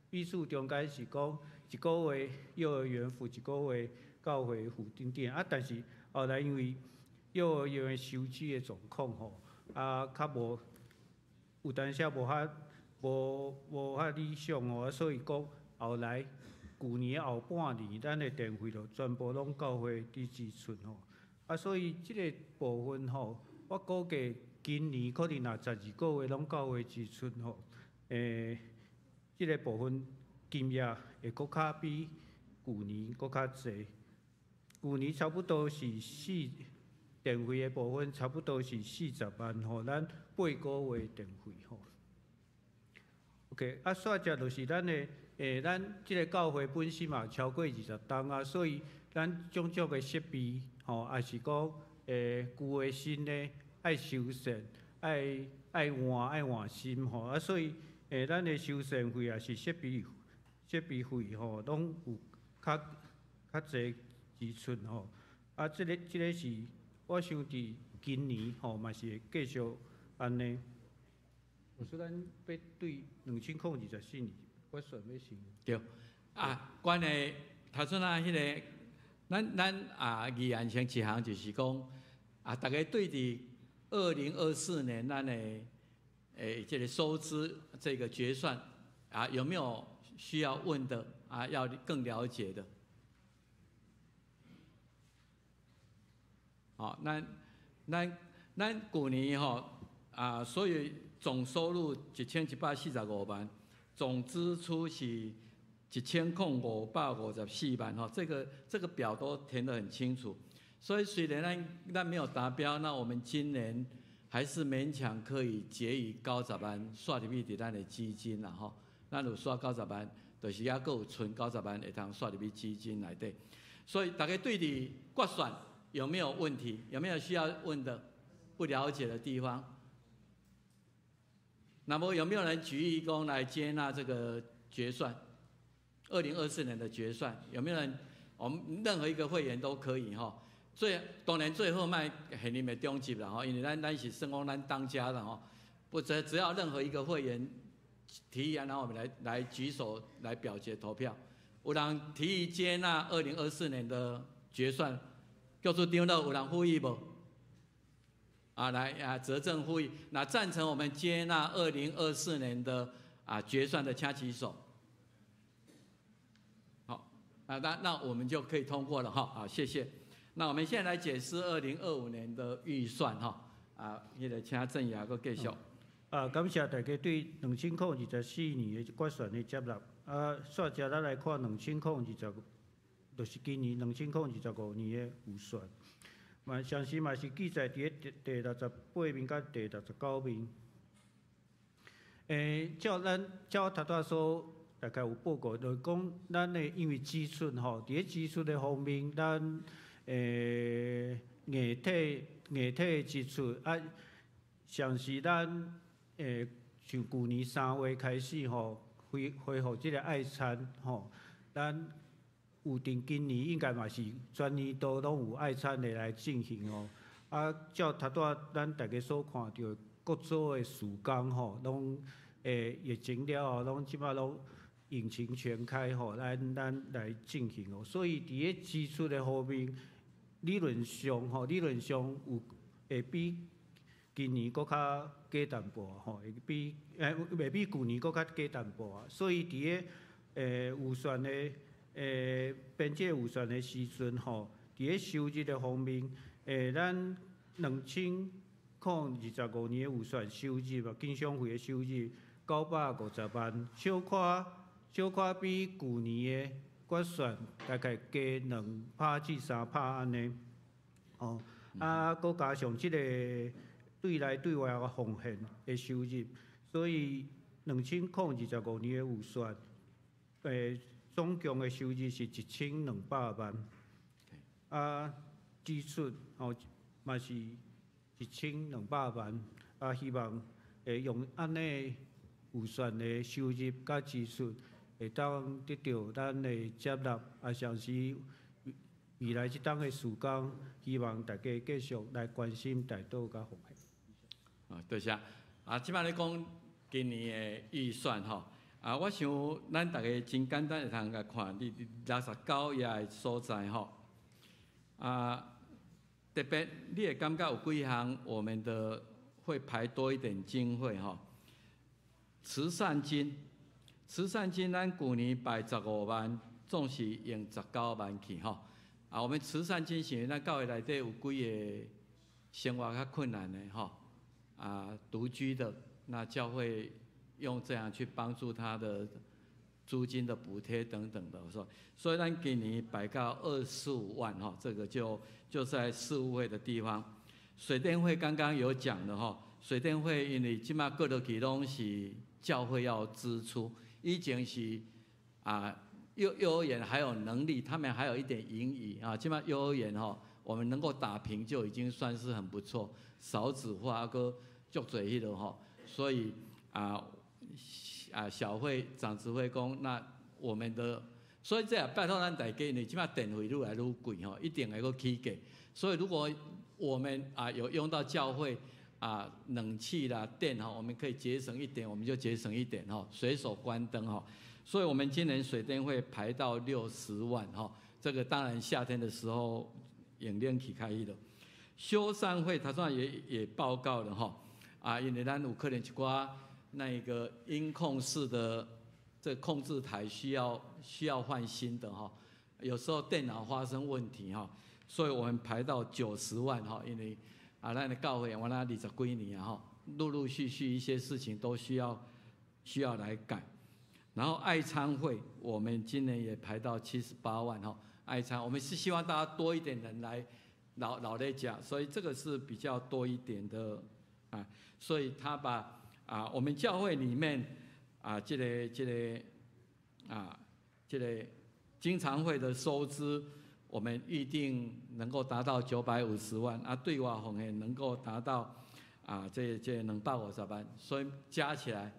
彼此中間是講一個月幼兒園付一個月教會付等等，啊，但是後來因為幼兒園的收支的狀況吼，啊，較無有當時無遐理想吼，啊，所以講後來。舊年後半年，咱的電費就全部攏教會佇支出吼，啊，所以這个部分吼，我估計今年可能若12個月攏教會支出吼，這个部分金額會閣較比舊年閣較濟。舊年差不多是四電費的部分，差不多是40萬吼，咱8個月電費吼。OK，啊，煞者就是咱的。咱這个教會本身嘛超過20冬啊，所以咱種種的設備吼，也是講舊的新的愛修繕，愛換新吼，啊，所以咱的修繕費也是設備費吼，攏有較濟支出吼。啊，這个是我想佇今年吼嘛是會繼續按呢。我說咱欲對2024年。決算欲先。對，啊，關於頭先啊，彼个，咱啊，議案先一項就是講，啊，大家對佇2024年咱的這个收支這個決算啊，有沒有需要問的啊？要更了解的？好，咱舊年吼啊，所以總收入1145萬。總支出是1554萬哈，這個表都填得很清楚，所以雖然咱沒有達標，那我們今年還是勉強可以結餘90萬，刷入去佇咱的基金啦吼。咱有刷九十萬，就是猶閣有存九十萬會通刷入去基金內底。所以大家對佇決算有沒有問題？有沒有需要問的、不了解的地方？那麼有沒有人舉議講來接納這個決算？2024年的決算有沒有人？我們任何一個會員都可以哈。最當然最後莫現任的中級啦吼，因為咱是算講咱當家的吼，不只要任何一個會員提議，然後我們來舉手來表決投票。有人提議接納2024年的決算，叫做長老，有人附議無？啊，來啊，澤正附議，那贊成我們接納2024年的決算的，請舉手。好，啊，那我們就可以通過了哈，好，謝謝。那我們現在來解釋2025年的預算哈，啊，彼个請鄭雅閣繼續。啊，感謝大家對2024年的決算的接納。啊，煞接咱来看2020，就是今年2025年的预算。嘛，相时嘛是记载伫咧第68面佮第69面。照咱照头拄仔所大概有报告，就是讲咱的因为支出吼，伫咧支出的方面，咱硬体支出啊，像是咱像旧年3月开始吼，恢复这个爱餐吼，咱有定今年应该嘛是全年度拢有爱餐的来进行哦。啊，照头拄仔咱大家所看著各组的事工吼，拢疫情了后，拢这摆拢引擎全开吼，咱来进行哦。所以伫咧支出的方面，理论上有会比今年阁较低淡薄吼，会比旧年阁较低淡薄仔。所以伫咧预算的编制预算的时阵吼，伫咧收入的方面，咱2025年的预算收入啊，经常费的收入950万，小可比旧年的决算大概加2%至3%按呢。哦，啊，阁加上这个对内对外的奉献的收入，所以2025年的预算，总共的收入是1200万，啊，支出吼嘛是1200万，啊，希望会用按呢预算的收入佮支出，会当得到咱的接纳，啊，同时未来这档的事工，希望大家继续来关心、代祷佮奉献。啊，多谢。啊，这摆咧讲今年的预算吼，啊，我想咱逐家真简单会通共看，伫69页的所在吼。啊，特别你会感觉有几项我们的会排多一点经费吼。慈善金，慈善金咱旧年排十五万，总是用十九万去吼。啊，我们慈善金是咱教会内底有几个生活较困难的吼，啊，独居的，那教会用这样去帮助他的租金的补贴等等的，说，所以咱今年排到25万哈，这个就在事务费的地方。水电费刚刚有讲的哈，水电费因为这摆过落去拢是教会要支出，以前是啊幼儿园还有能力，他们还有一点盈余啊，这摆幼儿园哈，我们能够打平就已经算是很不错，少子化阁足济彼落吼，所以小会长执会讲，那我们的，所以这也拜托咱大家，因为这摆电费愈来愈贵吼，一定会阁起价，所以如果我们啊有用到教会啊冷气啦电哈，我们可以节省一点，我们就节省一点哈，随手关灯哈。所以我们今年水电费排到60万哈，这个当然夏天的时候用冷气较彼落。修缮费他算也报告了哈，啊，因为咱有可能一寡那个音控室的这控制台需要换新的哈，有时候电脑发生问题哈。所以我们排到90万哈，因为啊，咱的教会我那20几年啊哈，陆陆续续一些事情都需要来改。然后爱餐会，我们今年也排到78万哈，爱餐我们是希望大家多一点人来老老来讲，所以这个是比较多一点的啊，所以他把啊我们教会里面啊这个经常会的收支，我们预定能够达到950万，啊，对外奉献能够达到啊，这250万，所以加起来，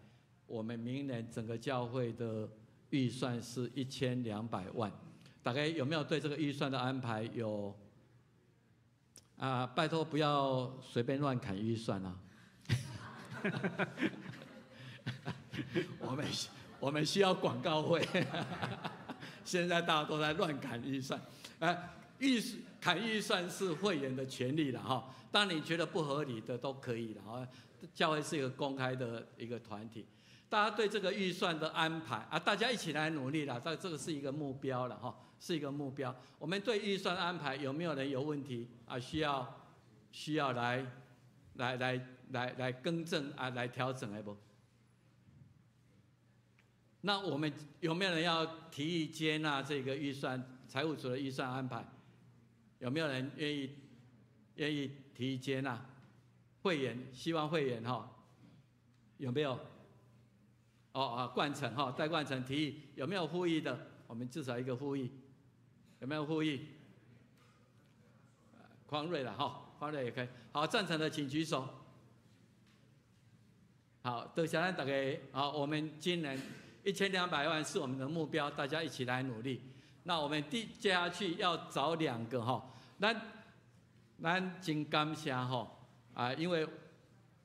我们明年整个教会的预算是1200万。大家有没有对这个预算的安排有？啊，拜托不要随便乱砍预算啊！我们需要广告费，现在大家都在乱砍预算。哎，砍预算是会员的权利了哈。当你觉得不合理的都可以了哈。教会是一个公开的一个团体，大家对这个预算的安排啊，大家一起来努力了。这个是一个目标了哈，是一个目标。我们对预算安排有没有人有问题啊？需要来更正啊，来调整的无？那我們有沒有人要提議接納這個預算，財務組的預算安排？有沒有人願意提議接納？會員希望會員哈，有沒有？哦啊，冠成哈，戴冠成提議，有沒有附議的？我們至少一個附議，有沒有附議？匡瑞了哈，匡瑞也可以。好，贊成的請舉手。好，多謝咱大家。好，我們今年1200萬是我們的目標，大家一起來努力。那我們接下去要找兩個哈，咱真感謝哈啊，因為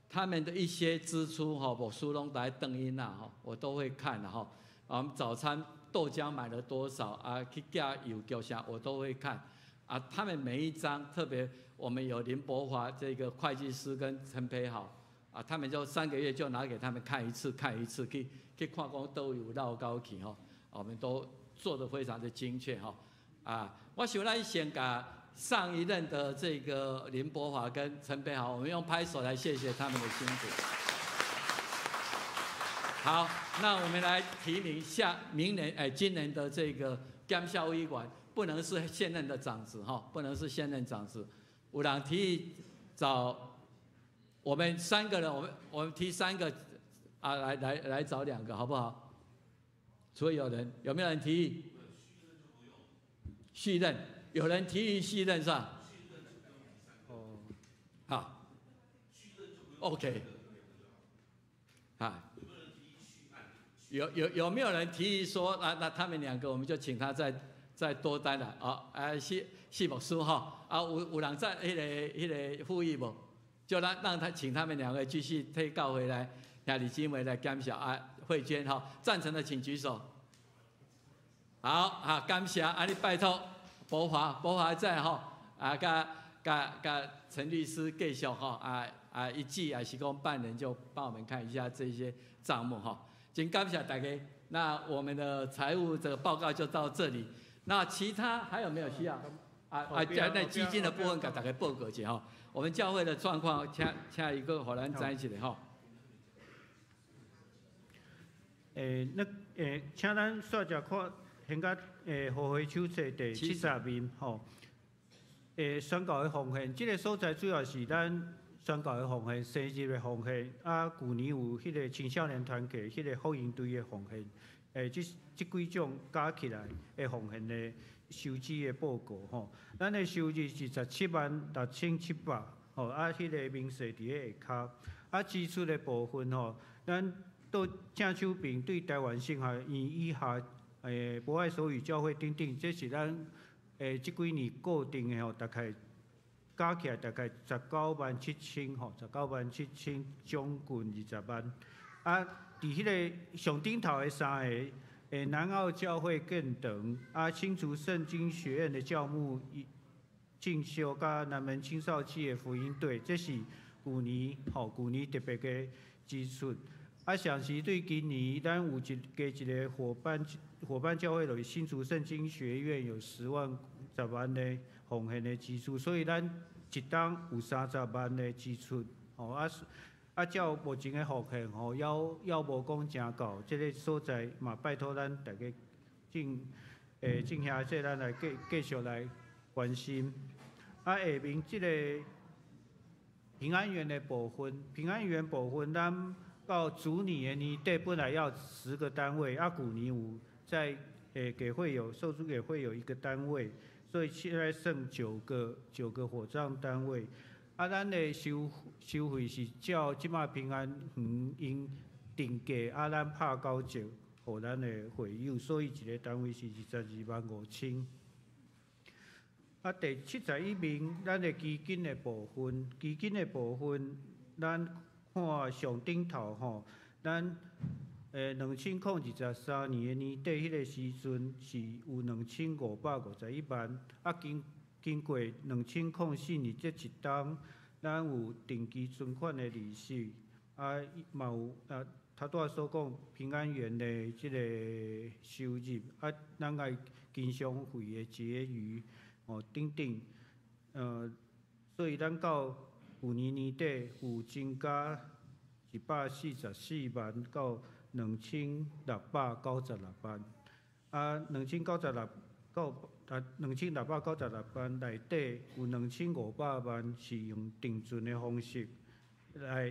他們的一些支出哈，牧師攏來登音啦哈，我都會看的哈。我們早餐豆漿買了多少啊？去寄郵局啥，我都會看。啊，他們每一張，特別我們有林博華這個會計師跟陳培豪，啊，他們就3個月就拿給他們看一次，看一次，去看講都有繞高去吼，我們都做得非常的精確哈。啊，我想咱先共上一任的這個林博華跟陳培豪，我們用拍手來謝謝他們的辛苦。好，那我們來提名下明年哎，今年的這個監校委員。不能是現任的長子哈，不能是現任長子。有人提議找我們三個人，我們提三個啊，來找兩個好不好？除非有人，有沒有人提議？續任，有人提議續任是吧？哦，好，OK，啊，有沒有人提議說，那他們兩個，我們就請他再多擔啦，哦，啊，謝牧師哈，啊，有人在彼個附議無？就讓他請他們兩個繼續推告回來，兄弟姊妹來感謝啊，慧娟哈，贊成的請舉手。好，好，感謝，啊，你拜託，博華，博華在吼，啊，佮陳律師繼續吼，啊，一季還是講半年就幫我們看一下這些賬目哈，真感謝大家。那我們的財務這個報告就到這裡。那其他還有沒有需要？啊，那基金的部分，共大家報告一下吼。我們教會的狀況，請一個予咱知一下吼。那請咱煞者看，現在和會手冊第70面吼。宣教的奉獻，這個所在主要是咱宣教的奉獻、生日的奉獻，啊，舊年有彼個青少年團契、彼個福音隊的奉獻。這幾種加起來的奉獻的收支的報告吼，咱的收入是176,700，吼，啊，彼個明細佇咧下跤，啊，支出的部分吼，咱到正手邊對台灣神學院以下，博愛手語教會等等，這是咱這幾年固定的吼，大概加起來大概197,000吼，197,000將近20萬，啊。佇彼個上頂頭的三个，南澳教會建堂，啊，新竹聖經學院的教牧進修，佮南門青少契的福音隊，這是舊年吼，舊年特別的支出。啊，上時對今年，咱有一加一個夥伴教會，就是新竹聖經學院有10萬的奉獻的支出，所以咱一冬有30萬的支出，吼啊。啊，照目前的奉獻吼，猶無講誠夠，這个所在嘛，拜託咱大家眾兄弟咱來繼續來關心。啊，下面這个平安園的部分，平安園部分，咱到主年的年底本來要10個單位，啊，舊年有在給會友受助給會友一個單位，所以現在剩九個火葬單位。啊，咱的收費是照這馬平安園𪜶定價，啊，咱拍9折，予咱的會友，所以一個單位是225,000。啊，第71面，咱的基金的部分，基金的部分，咱看上頂頭吼，咱2023年的年底彼個時陣是有2551萬，啊，經過2004年這一冬，咱有定期存款的利息，啊，嘛有啊，頭拄仔所講平安園的這个收入，啊，咱愛經常費的結餘，哦，等等，所以咱到舊年年底有增加144萬到2696万。啊，两千九十六九啊，2696万内底有2500万是用定存的方式来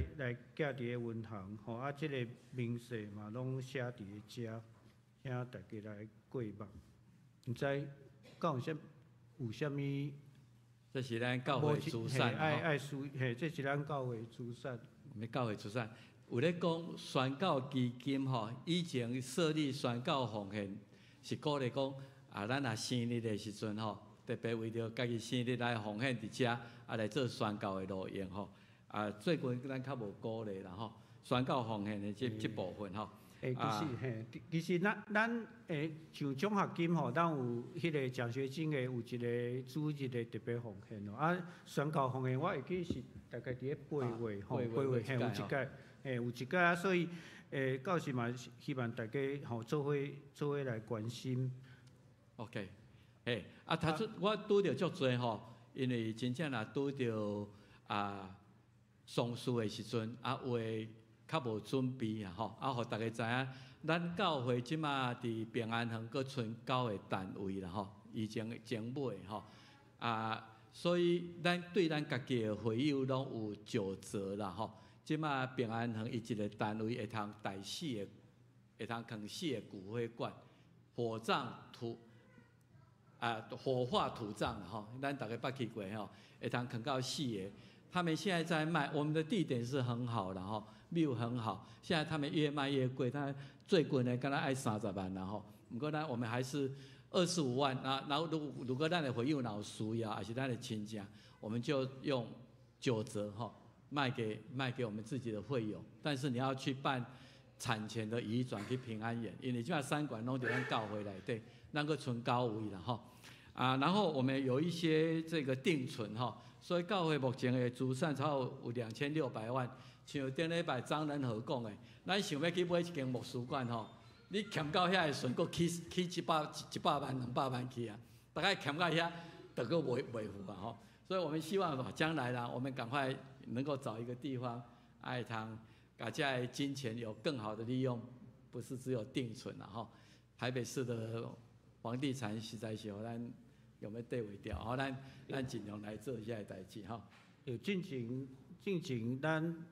寄伫个银行，吼啊，这个明细嘛拢写伫咧遮，请大家来过目。毋知敢有啥有啥物？这是咱教会资产。爱爱需嘿，这是咱教会资产。我们教会资产有咧讲宣教基金吼，以前设立宣教奉献是鼓励讲啊，咱若生日的时阵吼，特别为著家己生日来奉献伫遮，啊来做宣教的路用吼。啊，最近咱较无鼓励啦吼，宣教奉献的这部分吼。欸，其实嘿，其实咱像奖学金吼，咱有彼个奖学金的有一个主日的特别奉献咯。啊，宣教奉献我会记是大概伫咧八月吼，八月嘿有一届，嘿有一届啊，所以到时嘛希望大家吼做伙做伙来关心。 OK，嘿，啊，头拄我拄著足济吼，因为真正若拄著啊丧事的时阵，啊有的较无准备啊吼，啊，予大家知影，咱教会这马伫平安园阁賰九个单位啦吼，以前前尾吼，啊，所以咱对咱家己的会友拢有9折啦吼。这马平安园伊一个单位会通带四个，会通囥四个骨灰罐，火葬土啊，火化土葬吼，咱逐家捌去过吼，会通囥到四个。他们现在在卖，我们的地点是很好的吼，view 很好。现在他们越卖越贵，他最贵的敢若爱30万啦吼。毋过呢，我们还是25万啊。然后如果咱的会友若有需要，还是咱的亲戚，我们就用9折哈，卖给我们自己的会友。但是你要去办产权的移转去平安园，因为这马三馆拢伫咱教会内底，咱阁賰九位啦吼。啊，然后我们有一些这个定存哈，所以教会目前的资产差不多有2600万。像顶礼拜张仁和讲的，咱想欲去买一间牧师馆吼，你欠到遐的时阵，阁起起100万、200万去啊，大概欠到遐，就阁袂付啊吼。所以我们希望将来啦，我们赶快能够找一个地方，爱通共这个金钱有更好的利用，不是只有定存啦吼。台北市的房地产实在是予咱用欲缀袂牢，吼，咱尽量来做这个代志吼。有进前咱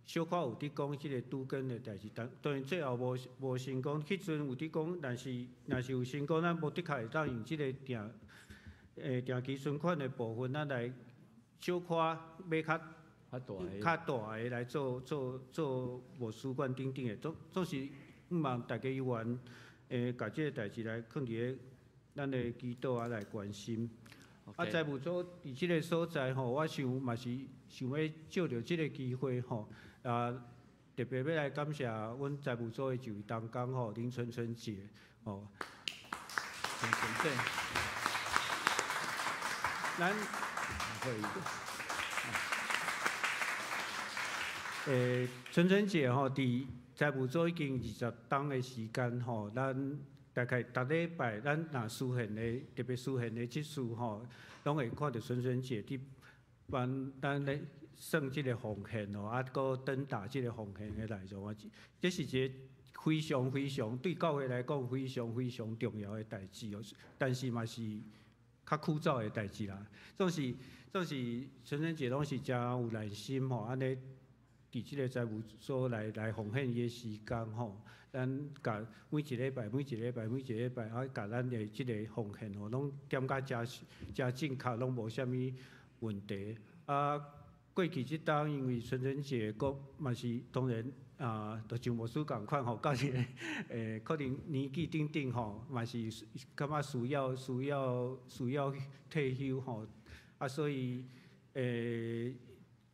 小可有伫讲这个都更的代志，但当然最后无成功。彼阵有伫讲，但是若是有成功，咱无的确会当用这个定期存款的部分，咱来小可买较较大的较大的来做牧师馆等等的，总是向望大家有缘，共这个代志来放伫咧咱的祈祷啊来关心。啊，财务组伫这个所在吼，我想嘛是想欲借著这个机会吼，啊，特别欲来感谢阮财务组的一位同工吼，林春春姐，吼。春春姐。咱春春姐吼，伫财务组已经20冬的时间吼，咱大概逐礼拜，咱若书献的，特别书献的执事吼，拢会看著春春姐伫帮咱咧算这个奉献哦，啊，阁转达这个奉献的内容啊，这是一个非常非常对教会来讲非常非常重要的代志哦，但是嘛是较枯燥的代志啦。总是春春姐拢是诚有耐心吼，按呢伫这个财务组来奉献伊的时间吼，咱共每一礼拜、每一礼拜、每一礼拜啊，共咱的这个奉献吼，拢点甲诚诚正确，拢无啥物问题。啊，过去这冬因为春春姐阁嘛是当然啊，就像牧师仝款吼，到这个可能年纪等等吼，嘛是感觉需要退休吼，啊，所以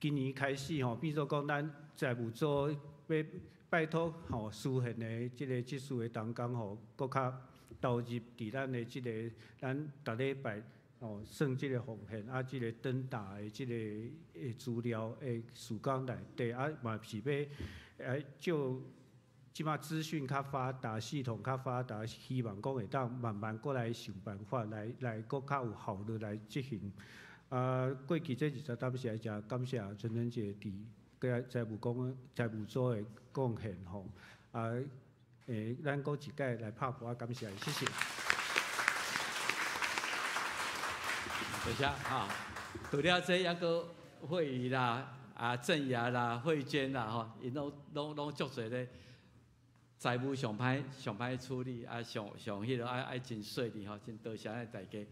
今年开始吼，变做讲咱财务组欲拜托吼，书献的这个执事的同工吼，阁较投入伫咱的这个咱逐礼拜吼算这个奉献啊，这个转达的这个资料的时间内底啊，嘛是欲啊借这马资讯较发达，系统较发达，希望讲会当慢慢阁来想办法来阁较有效率来执行。啊，过去这20冬实在诚感谢春春姐伫个财务讲财务组的贡献吼。啊，咱阁一摆来拍鼓仔感谢伊，谢谢。多谢哈，除了这抑阁惠仪啦、郑雅啦、慧娟啦吼，𪜶拢足济咧，财务上歹上歹处理，上上彼落爱爱真细腻吼，真多谢咱大家。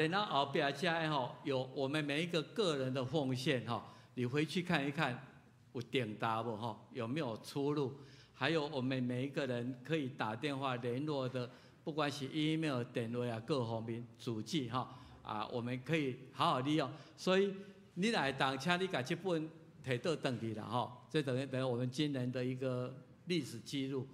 然后后壁遮的吼，有我们每一个个人的奉献吼，你回去看一看，有顶答无吼？有没有出入？还有我们每一个人可以打电话联络的，不管是 email、电话啊，各方面主计哈，我们可以好好利用。所以你来当，请你共这本提倒转去啦吼，这等于我们今年的一个历史记录。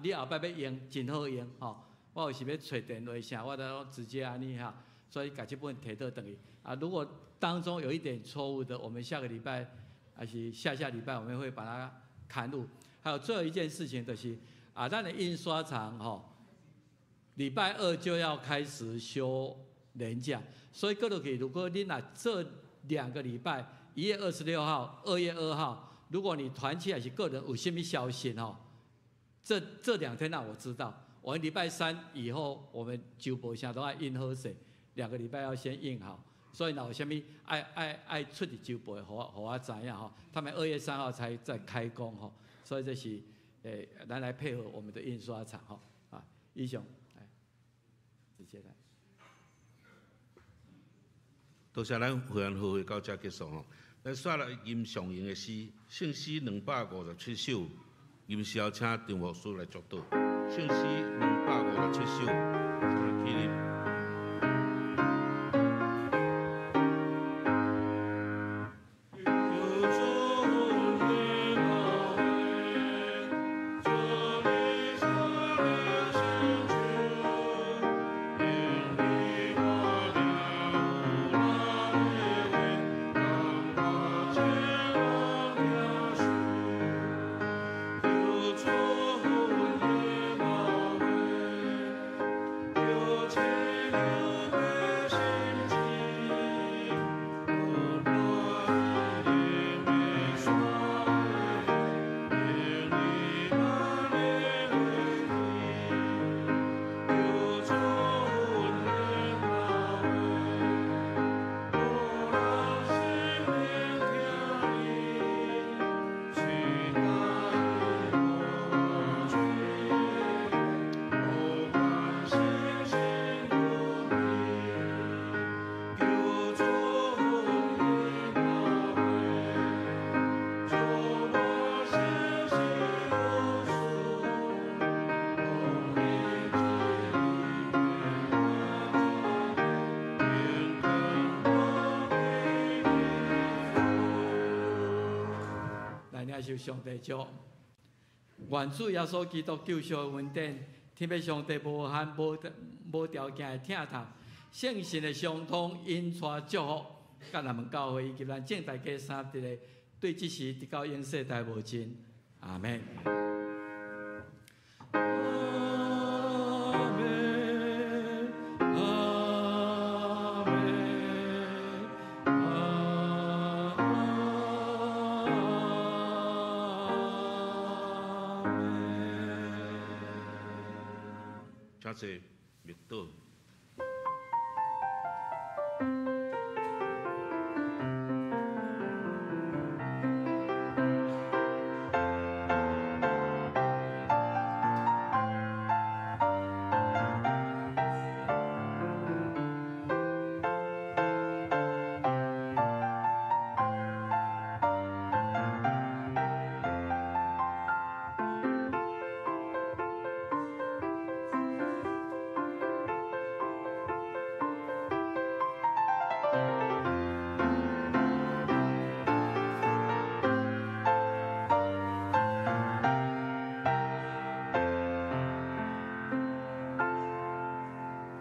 你后摆欲用，真好用吼。我有时欲揣电话啥，我都直接按呢哈。所以共这本提倒转去。如果当中有一点错误的，我们下个礼拜还是下下礼拜，我们会把它刊入。还有最后一件事情就是，咱的印刷厂吼，礼拜二就要开始休年假，所以各落去，如果你若这2个礼拜，1月26号、2月2号，如果你团契还是个人有啥物消息吼，这2天让我知道。我们礼拜三以后，我们周报啥都爱印好势，2个礼拜要先印好。所以若有啥物爱出伫周报，予我知影吼。他们2月3号才在开工吼，所以这是咱来配合我们的印刷厂吼。以上，直接来。多谢咱会员和会到这结束吼。咱煞来吟上吟的诗，圣诗257首，吟诗请张牧师来祝祷。圣诗257首，请来起立。受上帝祝，愿主耶稣基督救赎的恩典，天父上帝无限无条件的疼痛，圣神的相通引带祝福，佮咱们教会以及咱众大家三伫个，对这时直到永世代无尽，阿们。请坐，默祷。